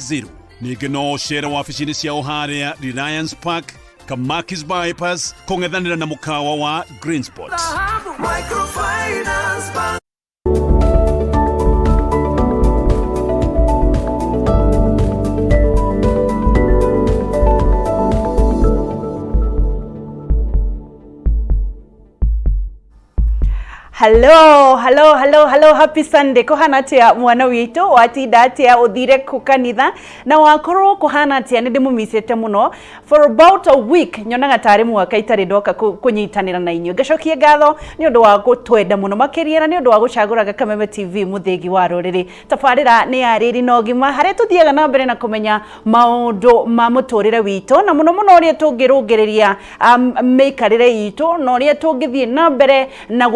0. Ningĩ no ũcere wabici-inĩ ciao harĩa Reliance Park, Kamakis Bypass, kũng'ethanĩra na mũkawa wa Green Spot. Microfinance Bank. Hello, hello, hello, hello, happy Sunday. Kuhana atia mwana witũ, watinda atia uthire ku kanitha na wakorwo kuhana atia nĩ ndĩmũmicĩte mũno for about a week nyonaga tarĩ mwaka itarĩ ndoka kũnyitanĩra na inyuĩ. Ngacokia ngatho nĩ ũndũ wa gũtwenda mũno makĩria na nĩ ũndũ wa gũcagũraga Kameme TV mũthĩgi wa rũrĩrĩ. Tabarĩra nĩ ya rĩrĩ na ũgima harĩa tũthiaga na mbere na kũmenya maũndũ ma mũtũrĩre witũ na mũno mũno ũrĩa tũngĩrũngĩrĩria mĩikarĩre itũ na ũrĩa tũngĩthiĩ na mbere na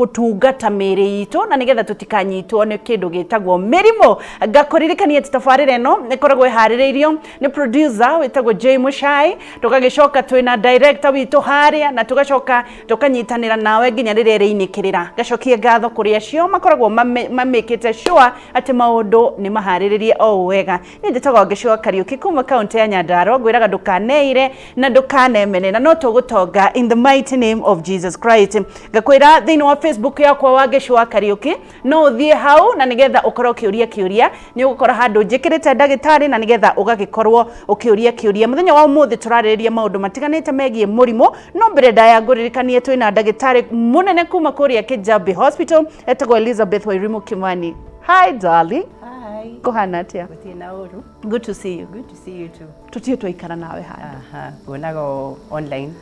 gũtungata mĩĩrĩ itũ na nĩgetha tũtikanyitwo nĩ kĩndũ gĩtagwo mĩrimũ. Ngakũririkania atĩ tabarĩra ĩno ĩkoragwo ĩharĩrĩirio nĩ producer wĩtagwo Jay Muchai, tũgagĩcoka twĩna director witũ harĩa na tũgacoka tũkanyitanĩra nawe nginya rĩrĩa ĩrĩinĩkĩrĩra. Ngacokia ngatho kũrĩ acio makoragwo mamĩkĩte sure atĩ maũndũ nĩ maharĩrĩrie o ũũ wega. Niĩ njĩtagwo Wangeci wa Kariũki kuma kaũntĩ ya Nyandarua, ngwĩraga ndũkaneire na ndũkanemene na no tũgũtonga in the mighty name of Jesus Christ. Ngakwĩra thĩinĩ wa Facebook yakwa Wangeci wa Kariũki, no ũthiĩ hau na nĩgetha ũkorwo ũkĩũria kĩũria, nĩ ũgũkora handũ njĩkĩrĩte ndagĩtarĩ na nĩgetha ũgagĩkorwo ũkĩũria kĩũria. Mũthenya wa ũmũthĩ tũrarĩrĩria maũndũ matiganĩte megiĩ mũrimũ, no mbere ndaya ngũririkanie twĩna ndagĩtarĩ mũnene kuma kũrĩa Kijabe Hospital etagwo Elizabeth Wairimu Kimani. Hi darling. Hi. Kũhana atĩa? Gũtirĩ na ũru. Good to see you. Good to see you too. Tũtirĩ twaikara nawe handũ. Aha, nguonaga o online.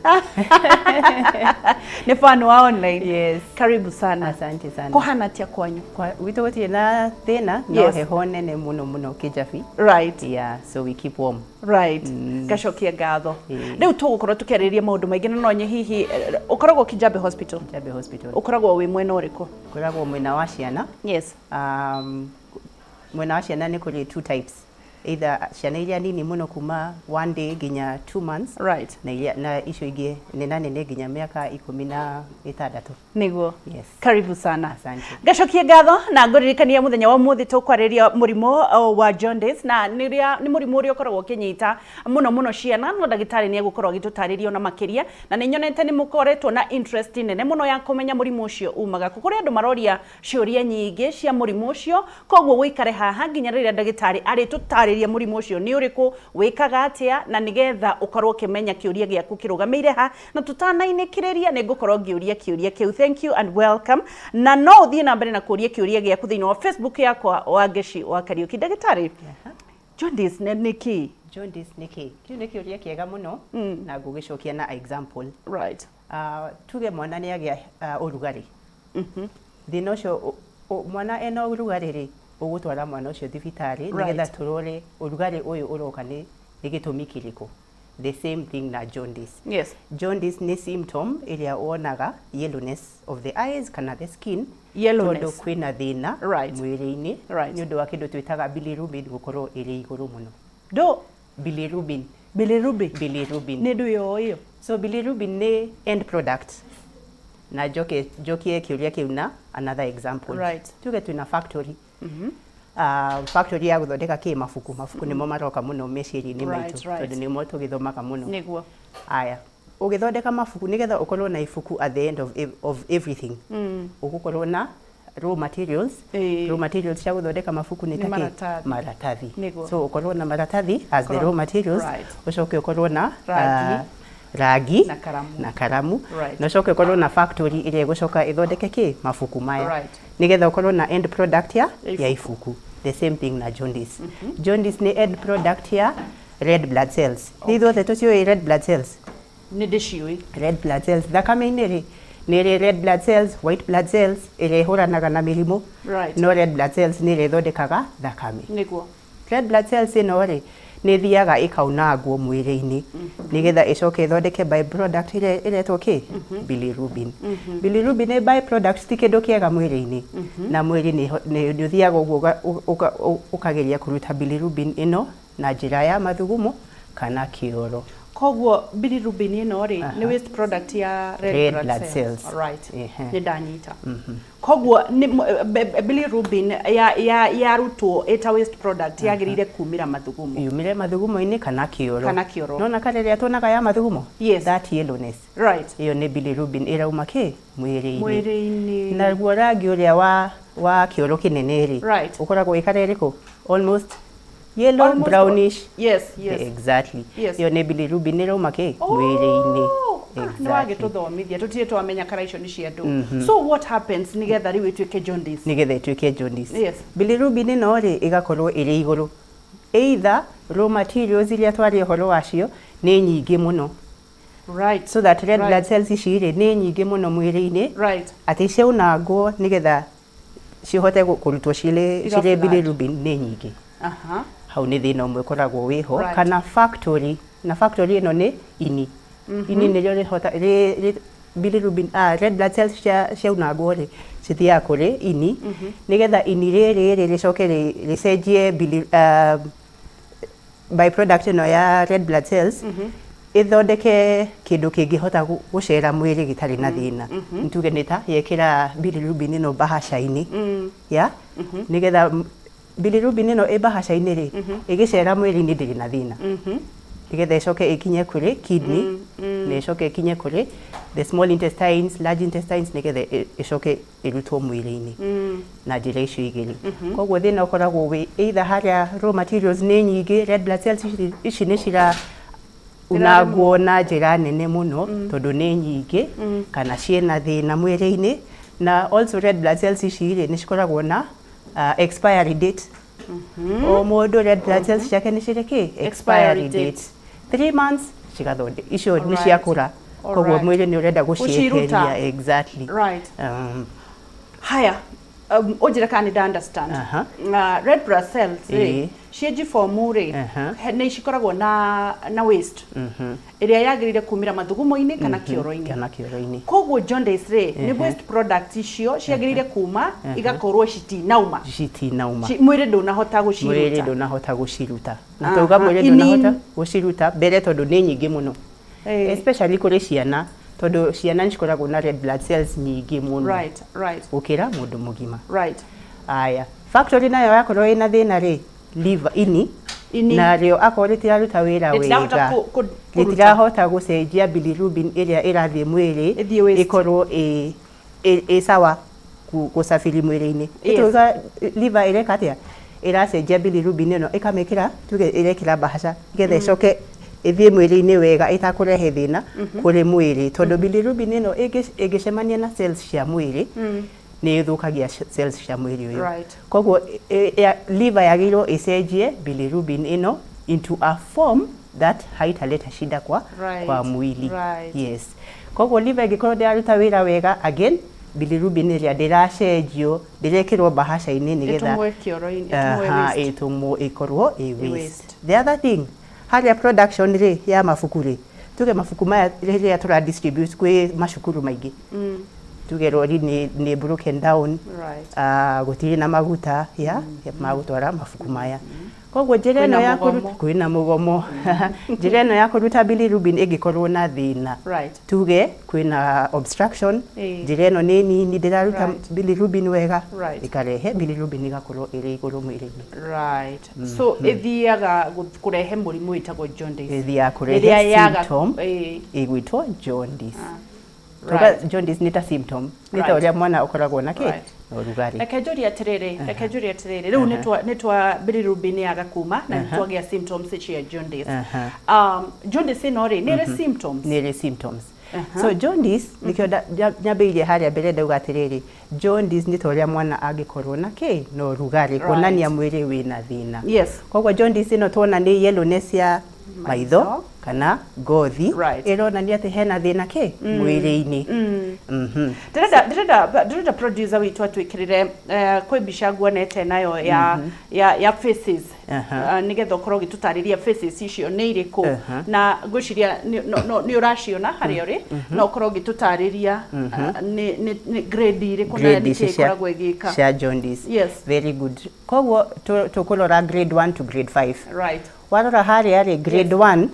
Nĩ fan wa online. Yes. Karibu sana. Asante sana. Kũhana atĩa kwanyu? Kwa gwitũ gũtirĩ na thĩna, no Yes. heho nene mũno mũno Kĩjabi. Right. Yeah, so we keep warm. Right. Ngacokia ngatho. Rĩu tũgũkorwo tũkĩarĩrĩria maũndũ maingĩ na no nye hihi ũkoragwo Kijabe Hospital. Kijabe Hospital. Ũkoragwo wĩ mwena ũrĩkũ? Ngoragwo mwena wa ciana. Yes. Mwena wa ciana nĩ kũrĩ two types. Either ciana iria nini mũno kuma 1 day nginya 2 months. Right. Na iria, na icio ingĩ nena nene nginya mĩaka 16. Nĩguo. Yes. Karibu sana. Asante. Ngacokia ngatho na ngũririkania mũthenya wa ũmũthĩ tũkwarĩria mũrimũ wa jaundice na nĩ mũrimũ ũrĩa ũkoragwo ũkĩnyita mũno mũno ciana, no ndagĩtarĩ nĩ egũkorwo agĩtũtarĩria ona makĩria na nĩ nyonete nĩ mũkoretwo na interest nene mũno ya kũmenya mũrimũ ũcio umaga kũ. Kũrĩ andũ maroria ciũria nyingĩ cia mũrimũ ũcio, koguo ũikare haha nginya rĩrĩa ndagĩtarĩ arĩtũtarĩria mũrimũ ũcio nĩ ũrĩkũ, wĩkaga atĩa, na nĩgetha ũkorwo ũkĩmenya kĩũria gĩaku kĩrũgamĩire ha, na tũtanainĩkĩrĩria nĩ ngũkorwo ngĩũria kĩũria kĩu. Thank you and welcome. Na no ũthiĩ na mbere na kũũria kĩũria gĩaku thĩinĩ wa Facebook yakwa Wangeci wa Kariũki. Ndagĩtarĩ, jaundice nĩ kĩ? Jaundice nĩ kĩ? Kĩu nĩ kĩũria kĩega mũno na ngũgĩcokia na example. Right. Tuge mwana nĩ agĩa ũrugarĩ. Thĩna ũcio mwana ena ũrugarĩ rĩ, ũgũtwara mwana ũcio thibitarĩ nĩgetha tũrore ũrugarĩ ũyũ ũroka nĩ gĩtũmi kĩrĩkũ. The same thing na jaundice. Yes. Jaundice nĩ symptom ĩrĩa wonaga yellowness of the eyes kana the skin. Yellowness. Tondũ kwĩna thĩna Right. mwĩrĩ-inĩ Right. nĩ ũndũ wa kĩndũ twĩtaga bilirubin gũkorwo ĩrĩ igũrũ mũno. Do Bilirubin. Bilirubin. Bilirubin. Nĩ ndũ ĩyo? So bilirubin nĩ end product. Na njokie kĩũria kĩu na another example. Right. Tuge twĩna factory. Factory ya gũthondeka kĩ mabuku. Mabuku nĩmo maroka mũno meciria-inĩ maitũ, tondũ nĩmo tũgĩthomaga mũno. Nĩguo. Aya. Ũgĩthondeka mabuku nĩgetha ũkorwo na ibuku at the end of everything. Ũgũkorwo na raw materials. Raw materials cia gũthondeka mabuku nĩ Nĩ ta kĩ? maratathi. Maratathi. Nĩguo. So ũkorwo na maratathi as the raw materials. Right. Ũcoke ũkorwo na, Rangi. rangi Na karamu. na karamu. Right. Na ũcoke ũkorwo na factory ĩrĩa ĩgũcoka ĩthondeke kĩ? Mabuku maya. Right. Nĩgetha ũkorwo na end product Ya ya ibuku. The same thing na jaundice. Jaundice nĩ end product ya red blood cells. Nĩ ithuothe tũciũĩ red blood cells? Nĩ ndĩciũĩ. Red blood cells thakame-inĩ rĩ, nĩ ĩrĩ red blood cells, white blood cells ĩrĩa ĩhũranaga na mĩrimũ. Right. No red blood cells nĩ ĩrĩa ĩthondekaga thakame. Nĩguo. Red blood cells ĩno rĩ, nĩ ĩthiaga ĩkaunangwo mwĩrĩ-inĩ nĩgetha ĩcoke ĩthondeke byproduct ĩrĩa ĩretwo kĩ? Bilirubin. Bilirubin nĩ byproduct, ti kĩndũ kĩega mwĩrĩ-inĩ. Na mwĩrĩ nĩ ũthiaga ũguo ũkageria kũruta bilirubin ĩno na njĩra ya mathugumo kana kĩoro. Koguo bilirubin ĩno rĩ, nĩ waste product ya red, Red blood blood cells. cells. Alright. Ehe. Nĩ ndanyita. Koguo nĩ bilirubin ya yarutwo ĩta waste product yagĩrĩire kumĩra mathugumo. Yumire mathugumo-inĩ kana kĩoro. Kana kĩoro. Nona kare rĩrĩa tuonaga ya mathugumo? Yes. That yellowness. Right. Ĩyo nĩ bilirubin ĩrauma kĩ? Mwĩrĩ-inĩ. Mwĩrĩ-inĩ. Naguo rangi ũrĩa wa kĩoro kĩnene rĩ, Right. ũkoragwo ĩkara ĩrĩkũ? Almost yellow, Almost. brownish. Yes. Exactly. Yes. Ĩyo nĩ bilirubin ĩrauma kĩ? Mwĩrĩ-inĩ. Oh, ah, nĩ wagĩtũthomithia, tũtirĩ twamenya kara icio nĩ cia ndũ. So what happens nĩgetha rĩu ĩtuĩke jaundice? Nĩgetha ĩtuĩke jaundice. Yes. Bilirubin ĩno rĩ, ĩgakorwo ĩrĩ igũrũ. Either raw materials iria twaria ũhoro wacio nĩ nyingĩ mũno. Right. So that red blood cells ici rĩ, nĩ nyingĩ mũno mwĩrĩ-inĩ. Right. Atĩ ciaunangwo nĩgetha cihote kũrutwo cirĩ Iga cirĩ flood. Bilirubin nĩ nyingĩ. Hau nĩ thĩna ũmwe ũkoragwo wĩho. Right. Kana factory, na factory ĩno nĩ ini. Ini nĩrĩo rĩhota bilirubin, red blood cells ciaunangwo rĩ, cithiaga kũrĩ ini, nĩgetha ini rĩrĩ rĩ rĩcoke rĩcenjie byproduct ĩno ya red blood cells, ĩthondeke kĩndũ kĩngĩhota gũcera mwĩrĩ gĩtarĩ na thĩna. Nĩtuge nĩ ta yekĩra bilirubin ĩno mbahaca-inĩ, ya nĩgetha bilirubin ĩno ĩ mbahaca-inĩ rĩ, ĩgĩcera mwĩrĩ-inĩ ndĩrĩ na thĩna, nĩgetha ĩcoke ĩkinye kũrĩ kidney, na ĩcoke ĩkinye kũrĩ the small intestines, large intestines, nĩgetha ĩcoke ĩrutwo mwĩrĩ-inĩ na njĩra icio igĩrĩ. Koguo thĩna ũkoragwo wĩ either harĩa raw materials nĩ nyingĩ, red blood cells ici nĩ cira unangwo na njĩra nene mũno tondũ nĩ nyingĩ, kana ciĩna thĩna mwĩrĩ-inĩ. Na also red blood cells ici rĩ, nĩ cikoragwo na expiry date. O mũndũ red blood cells ciake nĩ cirĩ kĩ? Expiry date. 3 months cigathonde icio nĩ ciakũra, koguo mwĩrĩ nĩ ũrenda gũcieheria. Exactly. Right. Haya, ũnjĩre kana nĩ nda understand. Red blood cells rĩ, ciĩ form rĩ, nĩ cikoragwo na waste ĩrĩa yagĩrĩire kumĩra mathugumo-inĩ kana kĩoro-inĩ. Kana kĩoro-inĩ. Koguo jaundice rĩ, nĩ waste product icio ciagĩrĩire kuma igakorwo citinauma. Citinauma. Mwĩrĩ ndũnahota gũciruta. Mwĩrĩ ndũnahota gũciruta. Na tauga mwĩrĩ ndũnahota gũciruta mbere tondũ nĩ nyingĩ mũno. Especially kũrĩ ciana, tondũ ciana nĩ cikoragwo na red blood cells nyingĩ mũno gũkĩra mũndũ mũgima. Right. Aya, factory nayo yakorwo ĩna thĩna rĩ, liver, ini, Ini. narĩo akorwo rĩtiraruta wĩra Rĩtirahota wega, kũruta. Rĩtirahota gũcenjia bilirubin ĩrĩa ĩrathiĩ mwĩrĩ Ĩthiĩ waste. ĩkorwo ĩ sawa gũcabiri mwĩrĩ-inĩ. Yes. Ĩtũga liver ĩreka atĩa? Ĩracenjia bilirubin ĩno ĩkamĩkĩra, tuge ĩrekĩra mbahaca nĩgetha ĩcoke ĩthiĩ mwĩrĩ-inĩ wega ĩtakũrehe thĩna kũrĩ mwĩrĩ, tondũ bilirubin ĩno ĩngĩcemania na cells cia mwĩrĩ, nĩ ĩthũkagia cells cia mwĩrĩ ũyũ. Right. Koguo liver yagĩrĩirwo ĩcenjie bilirubin ĩno into a form that haitaleta shida kwa, kwa mwili. Right. Yes. Koguo liver ĩngĩkorwo ndĩraruta wĩra wega, again bilirubin ĩrĩa ndĩracenjio, ndĩrekĩrwo mbahaca-inĩ nĩgetha Ĩtũmwo kĩoro-inĩ, ĩtũmwo waste. Ĩtũmwo ĩkorwo ĩ Ĩ waste. Waste. The other thing, harĩa production rĩ ya mabuku rĩ, tuge mabuku maya rĩrĩa tũra distribute kwĩ macukuru maingĩ, tuge rori nĩ broken down, Right. Gũtirĩ na maguta ya ma gũtwara mabuku maya, koguo njĩra Kwĩna ĩno ya mũgomo. kũruta, kwĩna mũgomo, njĩra ĩno ya kũruta bilirubin ĩngĩkorwo na thĩna, Right. tuge kwĩna obstruction, njĩra ĩno nĩ nini, ndĩraruta bilirubin wega, ĩkarehe bilirubin ĩgakorwo ĩrĩ igũrũ mwĩrĩ-inĩ. Right. So ĩthiaga kũrehe mũrimũ wĩtagwo jaundice. Ĩthiaga kũrehe Rĩrĩa yaga symptom ĩgwĩtwo jaundice. Tuga jaundice nĩ ta symptom, nĩ ta ũrĩa mwana ũkoragwo na kĩ, na ũrugarĩ. Reke njũrie atĩrĩrĩ, rĩu nĩ twa bilirubin yaga kuma na nĩ twagĩa symptoms cia jaundice. Jaundice ĩno rĩ, nĩ ĩrĩ symptoms? Nĩ ĩrĩ symptoms. So jaundice nĩkĩo nyambĩrĩirie harĩa mbere ndauga atĩrĩrĩ, jaundice nĩ ta ũrĩa mwana angĩkorwo na kĩ, na ũrugarĩ, kuonania mwĩrĩ wĩna thĩna. Koguo jaundice ĩno tuona nĩ yellowness ya maitho Maitho. Kana ngothi, ĩronania atĩ hena thĩna kĩ, mwĩrĩ-inĩ. Ndĩrenda producer witũ atwĩkĩrĩre, kwĩ mbica nguonete nayo ya faces, nĩgetha ũkorwo ũgĩtũtarĩria faces icio nĩ irĩkũ, na ngwĩciria nĩ ũraciona harĩa ũrĩ, no ũkorwo ũgĩtũtarĩria nĩ grade irĩkũ na Grade nĩkĩ ici cia ĩkoragwo ĩgĩka. Cia jaundice. Yes. Very good. Koguo tũkũrora grade 1 to grade 5. Right. Warora harĩa rĩ, grade 1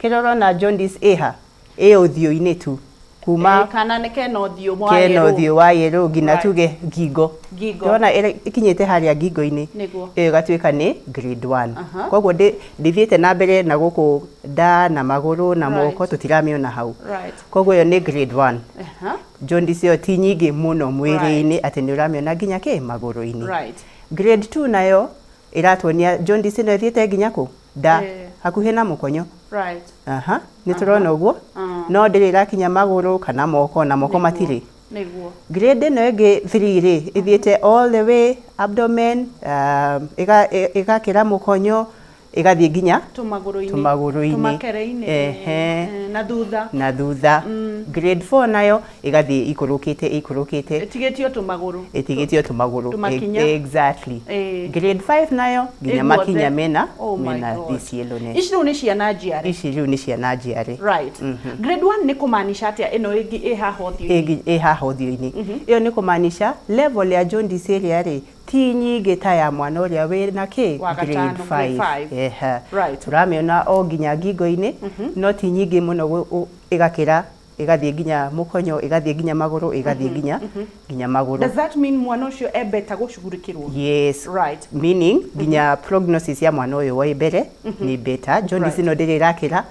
Kĩrĩa ũrona jaundice ĩha ĩ ũthiũ-inĩ tu kuma Kana nĩ kena ũthiũ wa kena yellow. Ũthiũ wa yellow nginya tuge ngingo. Ngingo. Ndĩrona ĩkinyĩte harĩa ngingo-inĩ. Ĩyo ĩgatuĩka nĩ grade 1. Koguo ndĩthiĩte na mbere na gũkũ nda na magũrũ na moko, tũtiramĩona hau. Koguo ĩyo nĩ grade 1. Jaundice ĩyo ti nyingĩ mũno mwĩrĩ-inĩ atĩ nĩ ũramĩona nginya kĩ magũrũ-inĩ. Grade 2 nayo ĩratuonia jaundice ĩno ĩthiĩte nginya kũ nda, hakuhĩ na mũkonyo. Aha, nĩ tũrona ũguo, no ndĩrĩ ĩrakinya magũrũ kana moko, na moko matirĩ. Grade ĩno ĩngĩ 3 rĩ, ĩthiĩte all the way abdomen, ĩgakĩra mũkonyo, ĩgathiĩ nginya tũmagũrũ-inĩ. Tũmagũrũ-inĩ. Tũmakere-inĩ. Ehe. Na thutha. Na thutha. Grade 4 nayo ĩgathiĩ ikũrũkĩte, ikũrũkĩte. Ĩtigĩtio tũmagũrũ. Ĩtigĩtio tũmagũrũ. Tũmakinya. Exactly. Grade 5 nayo nginya Ĩguothe. Makinya mena Oh my mena God. this yellowness. Ici rĩu nĩ ciana njiare. Ici rĩu nĩ ciana njiare. Right. Grade 1 nĩ kũmaanisha atĩa, ĩno ĩngĩ ĩ haha ũthiũ-inĩ? Ĩngĩ ĩ haha ũthiũ-inĩ, ĩyo nĩ kũmaanisha level ya jaundice ĩrĩa rĩ ti nyingĩ ta ya mwana ũrĩa wĩna kĩ Wa grade gatano, grade 5. 5. Ehe. Right. Tũramĩona o nginya ngingo-inĩ, no ti nyingĩ mũno ĩgakĩra, ĩgathiĩ nginya mũkonyo, ĩgathiĩ nginya magũrũ, ĩgathiĩ nginya magũrũ. Does that mean mwana ũcio e better gũcugurikĩrwo? Yes. Meaning nginya prognosis ya mwana ũyũ wa mbere nĩ better. Jaundice ĩno ndĩrĩ ĩrakĩra,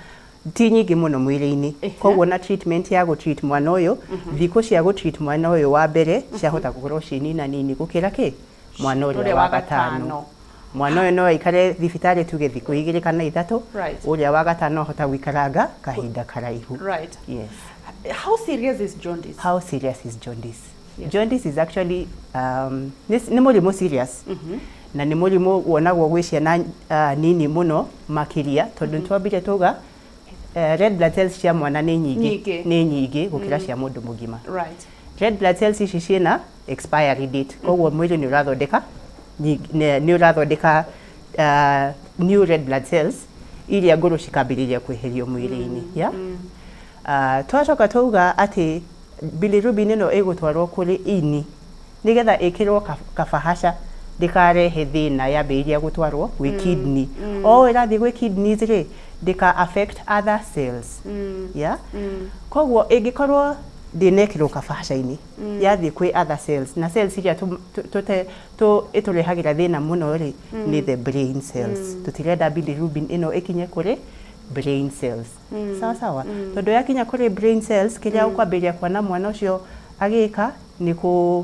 ti nyingĩ mũno mwĩrĩ-inĩ. Koguo na treatment ya gũtreat mwana ũyũ, thikũ cia gũtreat mwana ũyũ wa mbere ciahota gũkorwo ciĩ nina nini gũkĩra kĩ mwana ũrĩa ũrĩa wa wa gatano. Gatano. Mwana ũyũ no aikare thibitarĩ tuge thikũ 2 kana 3. Ũrĩa wa gatano ahota gũikaranga kahinda karaihu. Yes. How serious is jaundice? How serious is jaundice? Jaundice is actually nĩ mũrimũ serious na nĩ mũrimũ wonagwo gwĩ ciana nini mũno makĩria, tondũ nĩ twambire tuga red blood cells cia mwana nĩ nyingĩ. Nyingĩ. Nĩ nyingĩ gũkĩra cia mũndũ mũgima. Red blood cells ici ciĩna expiry date, koguo mwĩrĩ nĩ ũrathondeka nĩ ũrathondeka new red blood cells, iria ngũrũ cikambĩrĩria kweherio mwĩrĩ-inĩ, yeah? Twacoka twauga atĩ bilirubin ĩno ĩgũtwarwo kũrĩ ini nĩgetha ĩkĩrwo kabahaca ndĩkarehe thĩna yambĩrĩria gũtwarwo gwĩ kidney. O ĩrathiĩ gwĩ kidneys rĩ, ndĩka affect other cells, yeah? Koguo ĩngĩkorwo ndĩnekĩrwo kabahaca-inĩ, yathiĩ kwĩ other cells, na cells iria ĩtũrehagĩra thĩna mũno rĩ nĩ the brain cells. Tũtirenda bilirubin ĩno ĩkinye kũrĩ brain cells, sawa sawa, tondũ yakinya kũrĩ brain cells, kĩrĩa ũkwambĩrĩria kuona mwana ũcio agĩka nĩ kũ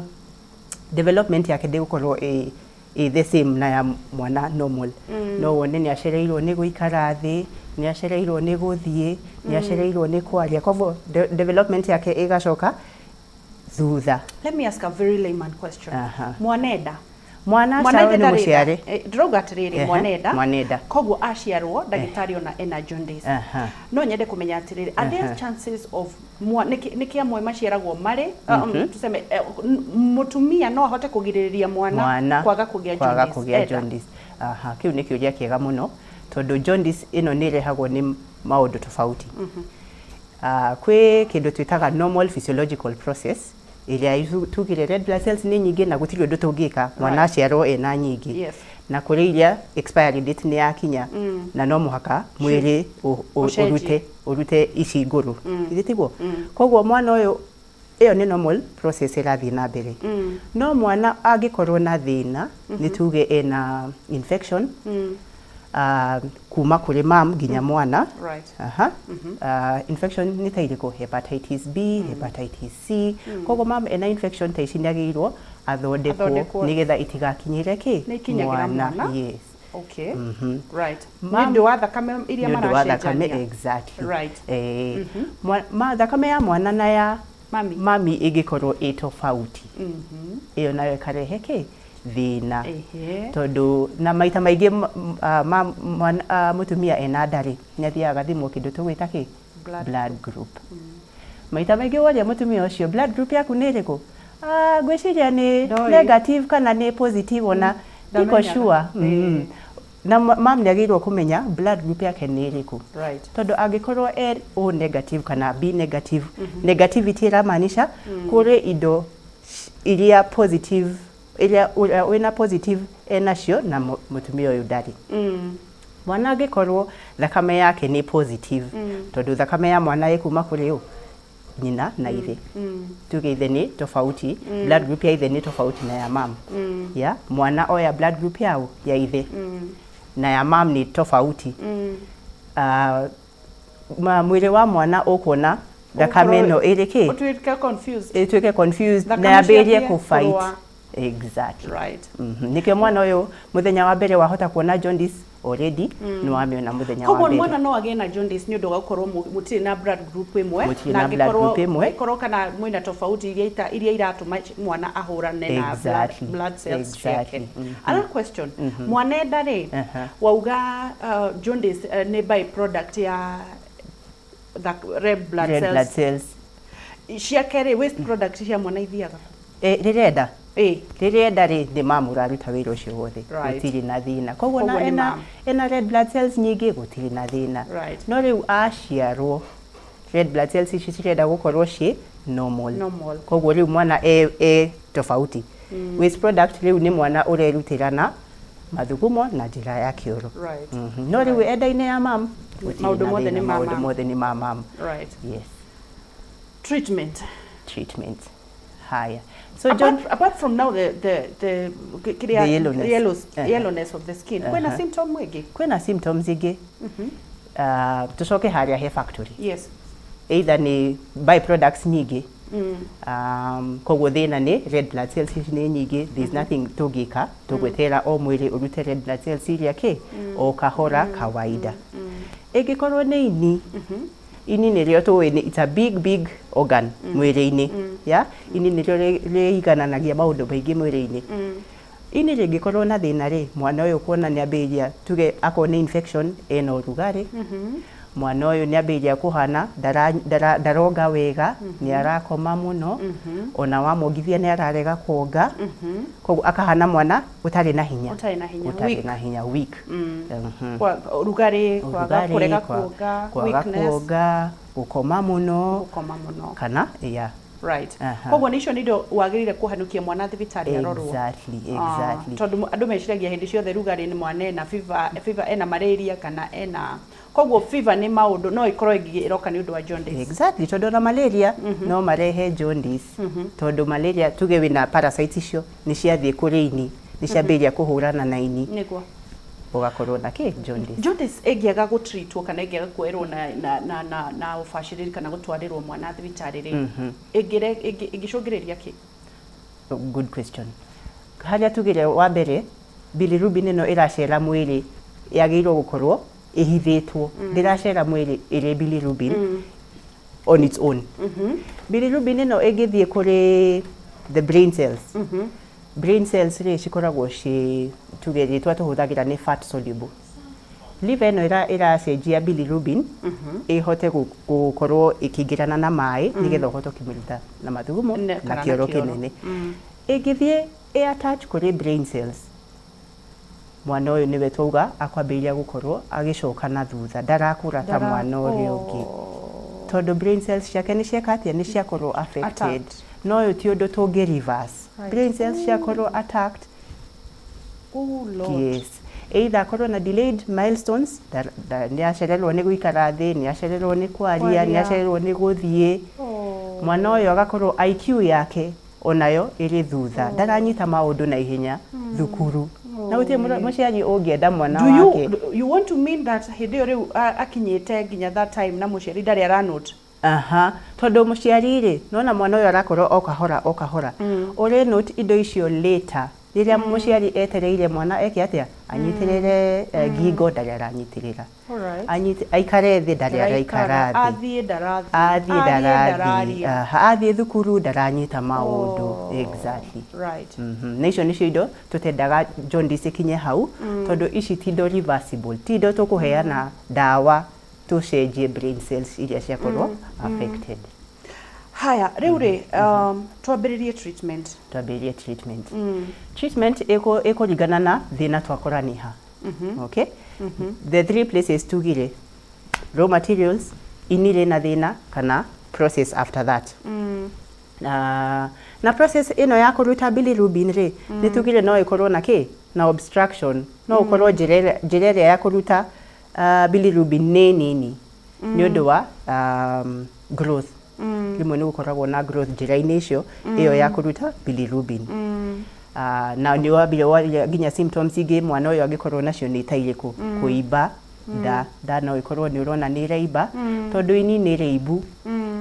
development yake ndĩgũkorwo ĩ the same na ya mwana normal. No wone nĩ acereirwo nĩ gũikara thĩ, nĩ acereirwo nĩ gũthiĩ, nĩ acereirwo nĩ kwaria, koguo development yake ĩgacoka thutha. Let me ask a very layman question. Mwanenda. Mwana Mwana aciarwo ithe nĩ ndarĩ mũciare. nda. Ndĩrauga atĩrĩrĩ, mwanenda. Mwanenda. Koguo aciarwo ndagĩtarĩ ona ena jaundice. No nyende kũmenya atĩrĩrĩ, are there chances of nĩkĩ amwe maciaragwo marĩ tuseme mũtumia no ahote kũgirĩrĩria mwana mwana kwaga kũgĩa kwaga jaundice kũgĩa enda? Jaundice. Aha, kĩu nĩ kĩũria kĩega mũno, tondũ jaundice ĩno nĩ ĩrehagwo nĩ maũndũ tofauti. Kwĩ kĩndũ twĩtaga normal physiological process ĩrĩa tugire red blood cells nĩ nyingĩ na gũtirĩ ũndũ tũngĩka, mwana aciarwo ena nyingĩ. Na kũrĩ iria expiry date nĩ yakinya na no mũhaka mwĩrĩ Ũcenjie. Ũrute ici ngũrũ, githĩ tiguo? Koguo mwana ũyũ, ĩyo nĩ normal process ĩrathiĩ na mbere. No mwana angĩkorwo na thĩna, nĩ tuge ena infection kuma kũrĩ mam nginya mwana. Aha. Infection nĩ ta irĩkũ? Hepatitis B, hepatitis C. Koguo mam ena infection ta ici nĩ agĩrĩirwo athondekwo Athondekwo. nĩgetha itigakinyĩre kĩ Nĩ ikinyagĩra mwana? Yes. Nĩ ũndũ wa thakame iria Nĩ ũndũ wa thakame. maracenjania. Exactly. Eh, thakame ya mwana na ya Mami. mami ĩngĩkorwo ĩ tofauti, ĩyo nayo ĩkarehe kĩ thĩna. Tondũ na maita maingĩ mũtumia ena nda rĩ, nĩ athiaga agathimwo kĩndũ tũgwĩta kĩ Blood. Blood group. Maita maingĩ woria mũtumia ũcio, "Blood group yaku nĩ ĩrĩkũ?" "Ah, ngwĩciria nĩ Ndoĩ. negative kana nĩ positive, ona ndiko Ndamenyaga. sure." Na mam nĩ agĩrĩirwo kũmenya blood group yake nĩ ĩrĩkũ, tondũ angĩkorwo e O negative kana B negative, negativity ĩramaanisha kũrĩ indo iria positive, iria ũrĩa wĩna positive enacio na mũtumia ũyũ ndarĩ. Mwana angĩkorwo thakame yake nĩ positive, tondũ thakame ya mwana ĩkuma kũrĩ ũ? Nyina na ithe. Tuge ithe nĩ tofauti, blood group ya ithe nĩ tofauti na ya mam. Ya mwana oya blood group yao ya ithe na ya mam nĩ tofauti. Ah, mwĩrĩ wa mwana ũkuona thakame ĩno ĩrĩ kĩ? Ũtuĩke confused. Ĩtuĩke confused na Thakame yambĩrĩrie ciambie kũ fight. kũrũa. Exactly. Right. Nĩkĩo mwana ũyũ mũthenya wa mbere wahota kuona jaundice already, nĩ wamĩona mũthenya wa Koguo mbere. Mwana no agĩe na jaundice nĩ ũndũ wa gũkorwo mũtirĩ na blood group ĩmwe? Mũtirĩ na blood group ĩmwe. Angĩkorwo kana mwĩna tofauti iria iratũma mwana ahũrane na blood, blood cells ciake. Another question, mwana enda rĩ, wauga jaundice nĩ by product ya red blood Red cells. Blood cells. Ciake rĩ, waste product cia mwana ithiaga? Eh, rĩrĩa enda rĩrĩa enda rĩ, nĩ mamu ũraruta wĩra ũcio wothe. Gũtirĩ na thĩna. Koguo Koguo na nĩ ena, mam. Ena red blood cells nyingĩ, gũtirĩ na thĩna. No rĩu aciarwo, red blood cells ici cirenda gũkorwo ciĩ normal. Normal. Koguo rĩu mwana e tofauti. Waste product rĩu nĩ mwana ũrerutĩra na mathugumo na njĩra ya kĩoro. No rĩu enda-inĩ ya mam, gũtirĩ Maũndũ na mothe thĩna, nĩ ma maũndũ mam. Mothe nĩ ma mam. Yes. Treatment. Treatment. Haya. So John, Apart from now the The yellowness. Yellowness of the skin, kwĩna symptom ĩngĩ? Kwĩna symptoms ingĩ. Tucoke harĩa he factory. Either nĩ byproducts nyingĩ. Koguo thĩna nĩ red blood cells ici nĩ nyingĩ, there is nothing tũngĩka, tũgweterera o mwĩrĩ ũrute red blood cells iria kĩ o kahora kawaida. Ĩngĩkorwo nĩ ini, ini nĩrĩo tũĩ nĩ it's a big big organ mwĩrĩ-inĩ. Ya ini nĩrĩo rĩigananagia maũndũ maingĩ mwĩrĩ-inĩ. Ini rĩngĩkorwo na thĩna rĩ, mwana ũyũ kuona nĩ ambĩrĩria, tuge akorwo nĩ infection, ena ũrugarĩ, mwana ũyũ nĩ ambĩrĩria kũhana ndaronga wega, nĩ arakoma mũno, ona wamwongithia nĩ ararega kuonga, koguo akahana mwana ũtarĩ na hinya. Ũtarĩ na hinya, ũtarĩ weak. Na hinya, weak. Kwa ũrugarĩ, kwaga ũrugarĩ, kũrega kuonga, kwaga weakness, kuonga, gũkoma mũno, gũkoma mũno. Kana yeah. Koguo nĩ icio nĩ indo wagĩrĩire kũhanũkia mwana thibitarĩ arorwo. Exactly. Tondũ andũ meciragia hĩndĩ ciothe rugarĩ nĩ mwana ena fever, fever ena malaria kana ena, koguo fever nĩ maũndũ no ĩkorwo ĩngĩ ĩroka nĩ ũndũ wa jaundice. Exactly, tondũ ona malaria no marehe jaundice, tondũ malaria tuge wĩna parasites icio nĩ ciathiĩ kũrĩ ini, nĩ ciambĩrĩria kũhũrana na ini, ũgakorwo na kĩ? Jaundice. Jaundice ĩngĩaga gũtreatwo kana ĩngĩaga kuoerwo na ũbacĩrĩri kana gũtwarĩrwo mwana thibitarĩ rĩ, ĩngĩcũngĩrĩria kĩ? Good question. Harĩa tugire wa mbere bilirubin ĩno ĩracera mwĩrĩ yagĩrĩirwo gũkorwo ĩhithĩtwo, ndĩracera mwĩrĩ ĩrĩ bilirubin on its own. Bilirubin ĩno ĩngĩthiĩ kũrĩ the brain cells, brain cells rĩ cikoragwo ci, tuge rĩtwa tũhũthagĩra nĩ fat soluble. Liver ĩno ĩracenjia bilirubin ĩhote gũkorwo ĩkĩingĩrana na maĩ nĩgetha ũhote kũmĩruta na mathugumo na kana na kĩoro kĩoro. Kĩnene. Ĩngĩthiĩ ĩ attach kũrĩ brain cells, mwana ũyũ nĩwe twauga akwambĩrĩria gũkorwo agĩcoka na thutha, ndarakũra ta mwana ũrĩa ũngĩ, tondũ brain cells ciake nĩ cieka atĩa? Nĩ ciakorwo affected. Attacked. No ũyũ ti ũndũ tũngĩ reverse. Brain cells ciakorwo attacked, Oh Lord. Yes, either akorwo na delayed milestones, nĩ acererwo nĩ gũikara thĩ, nĩ acererwo nĩ kwaria, nĩ Kwaria. Acererwo nĩ gũthiĩ. Mwana ũyũ agakorwo IQ yake onayo ĩrĩ thutha, ndaranyita maũndũ na ihenya thukuru, na gũtirĩ mũciari ũngĩenda mwana Do you, wake. do you want to mean that hĩndĩ ĩyo rĩu akinyĩte nginya that time na mũciari ndarĩ aranote? Aha, tondũ mũciari rĩ, nona mwana ũyũ arakorwo o kahora o kahora, ũrĩ note indo icio later, rĩrĩa mũciari etereire mwana eke atĩa, anyitĩrĩre ngingo, ndarĩ aranyitĩrĩra. Aikare thĩ, ndarĩ araikara thĩ. Athiĩ, ndarathiĩ. Athiĩ, Arie, ndarathiĩ. Ndararia. Aha, athiĩ thukuru ndaranyita maũndũ. Exactly. Na icio nĩcio indo tũtendaga jaundice ikinye hau, tondũ ici ti indo reversible, ti indo tũkũheana ndawa tũcenjie brain cells iria ciakorwo affected. Haya, rĩu rĩ, twambĩrĩrie treatment. Twambĩrĩrie treatment. Treatment ĩkũringana na thĩna twakora nĩ ha. Okay, the three places tugire, raw materials, ini rĩna thĩna, kana process after that. Na process ĩno ya kũruta bilirubin rĩ, nĩ tugire no ĩkorwo na kĩ na obstruction, no ũkorwo njĩra ĩrĩa ya kũruta bilirubin nĩ nini nĩ ũndũ wa growth. Rĩmwe nĩ gũkoragwo na growth njĩra-inĩ icio ĩyo ya kũruta bilirubin. Na nĩ wambire waria nginya symptoms ingĩ mwana ũyũ angĩkorwo nacio nĩ ta irĩkũ? Kũimba nda, nda no ĩkorwo nĩ ũrona nĩ ĩraimba tondũ ini nĩ rĩimbu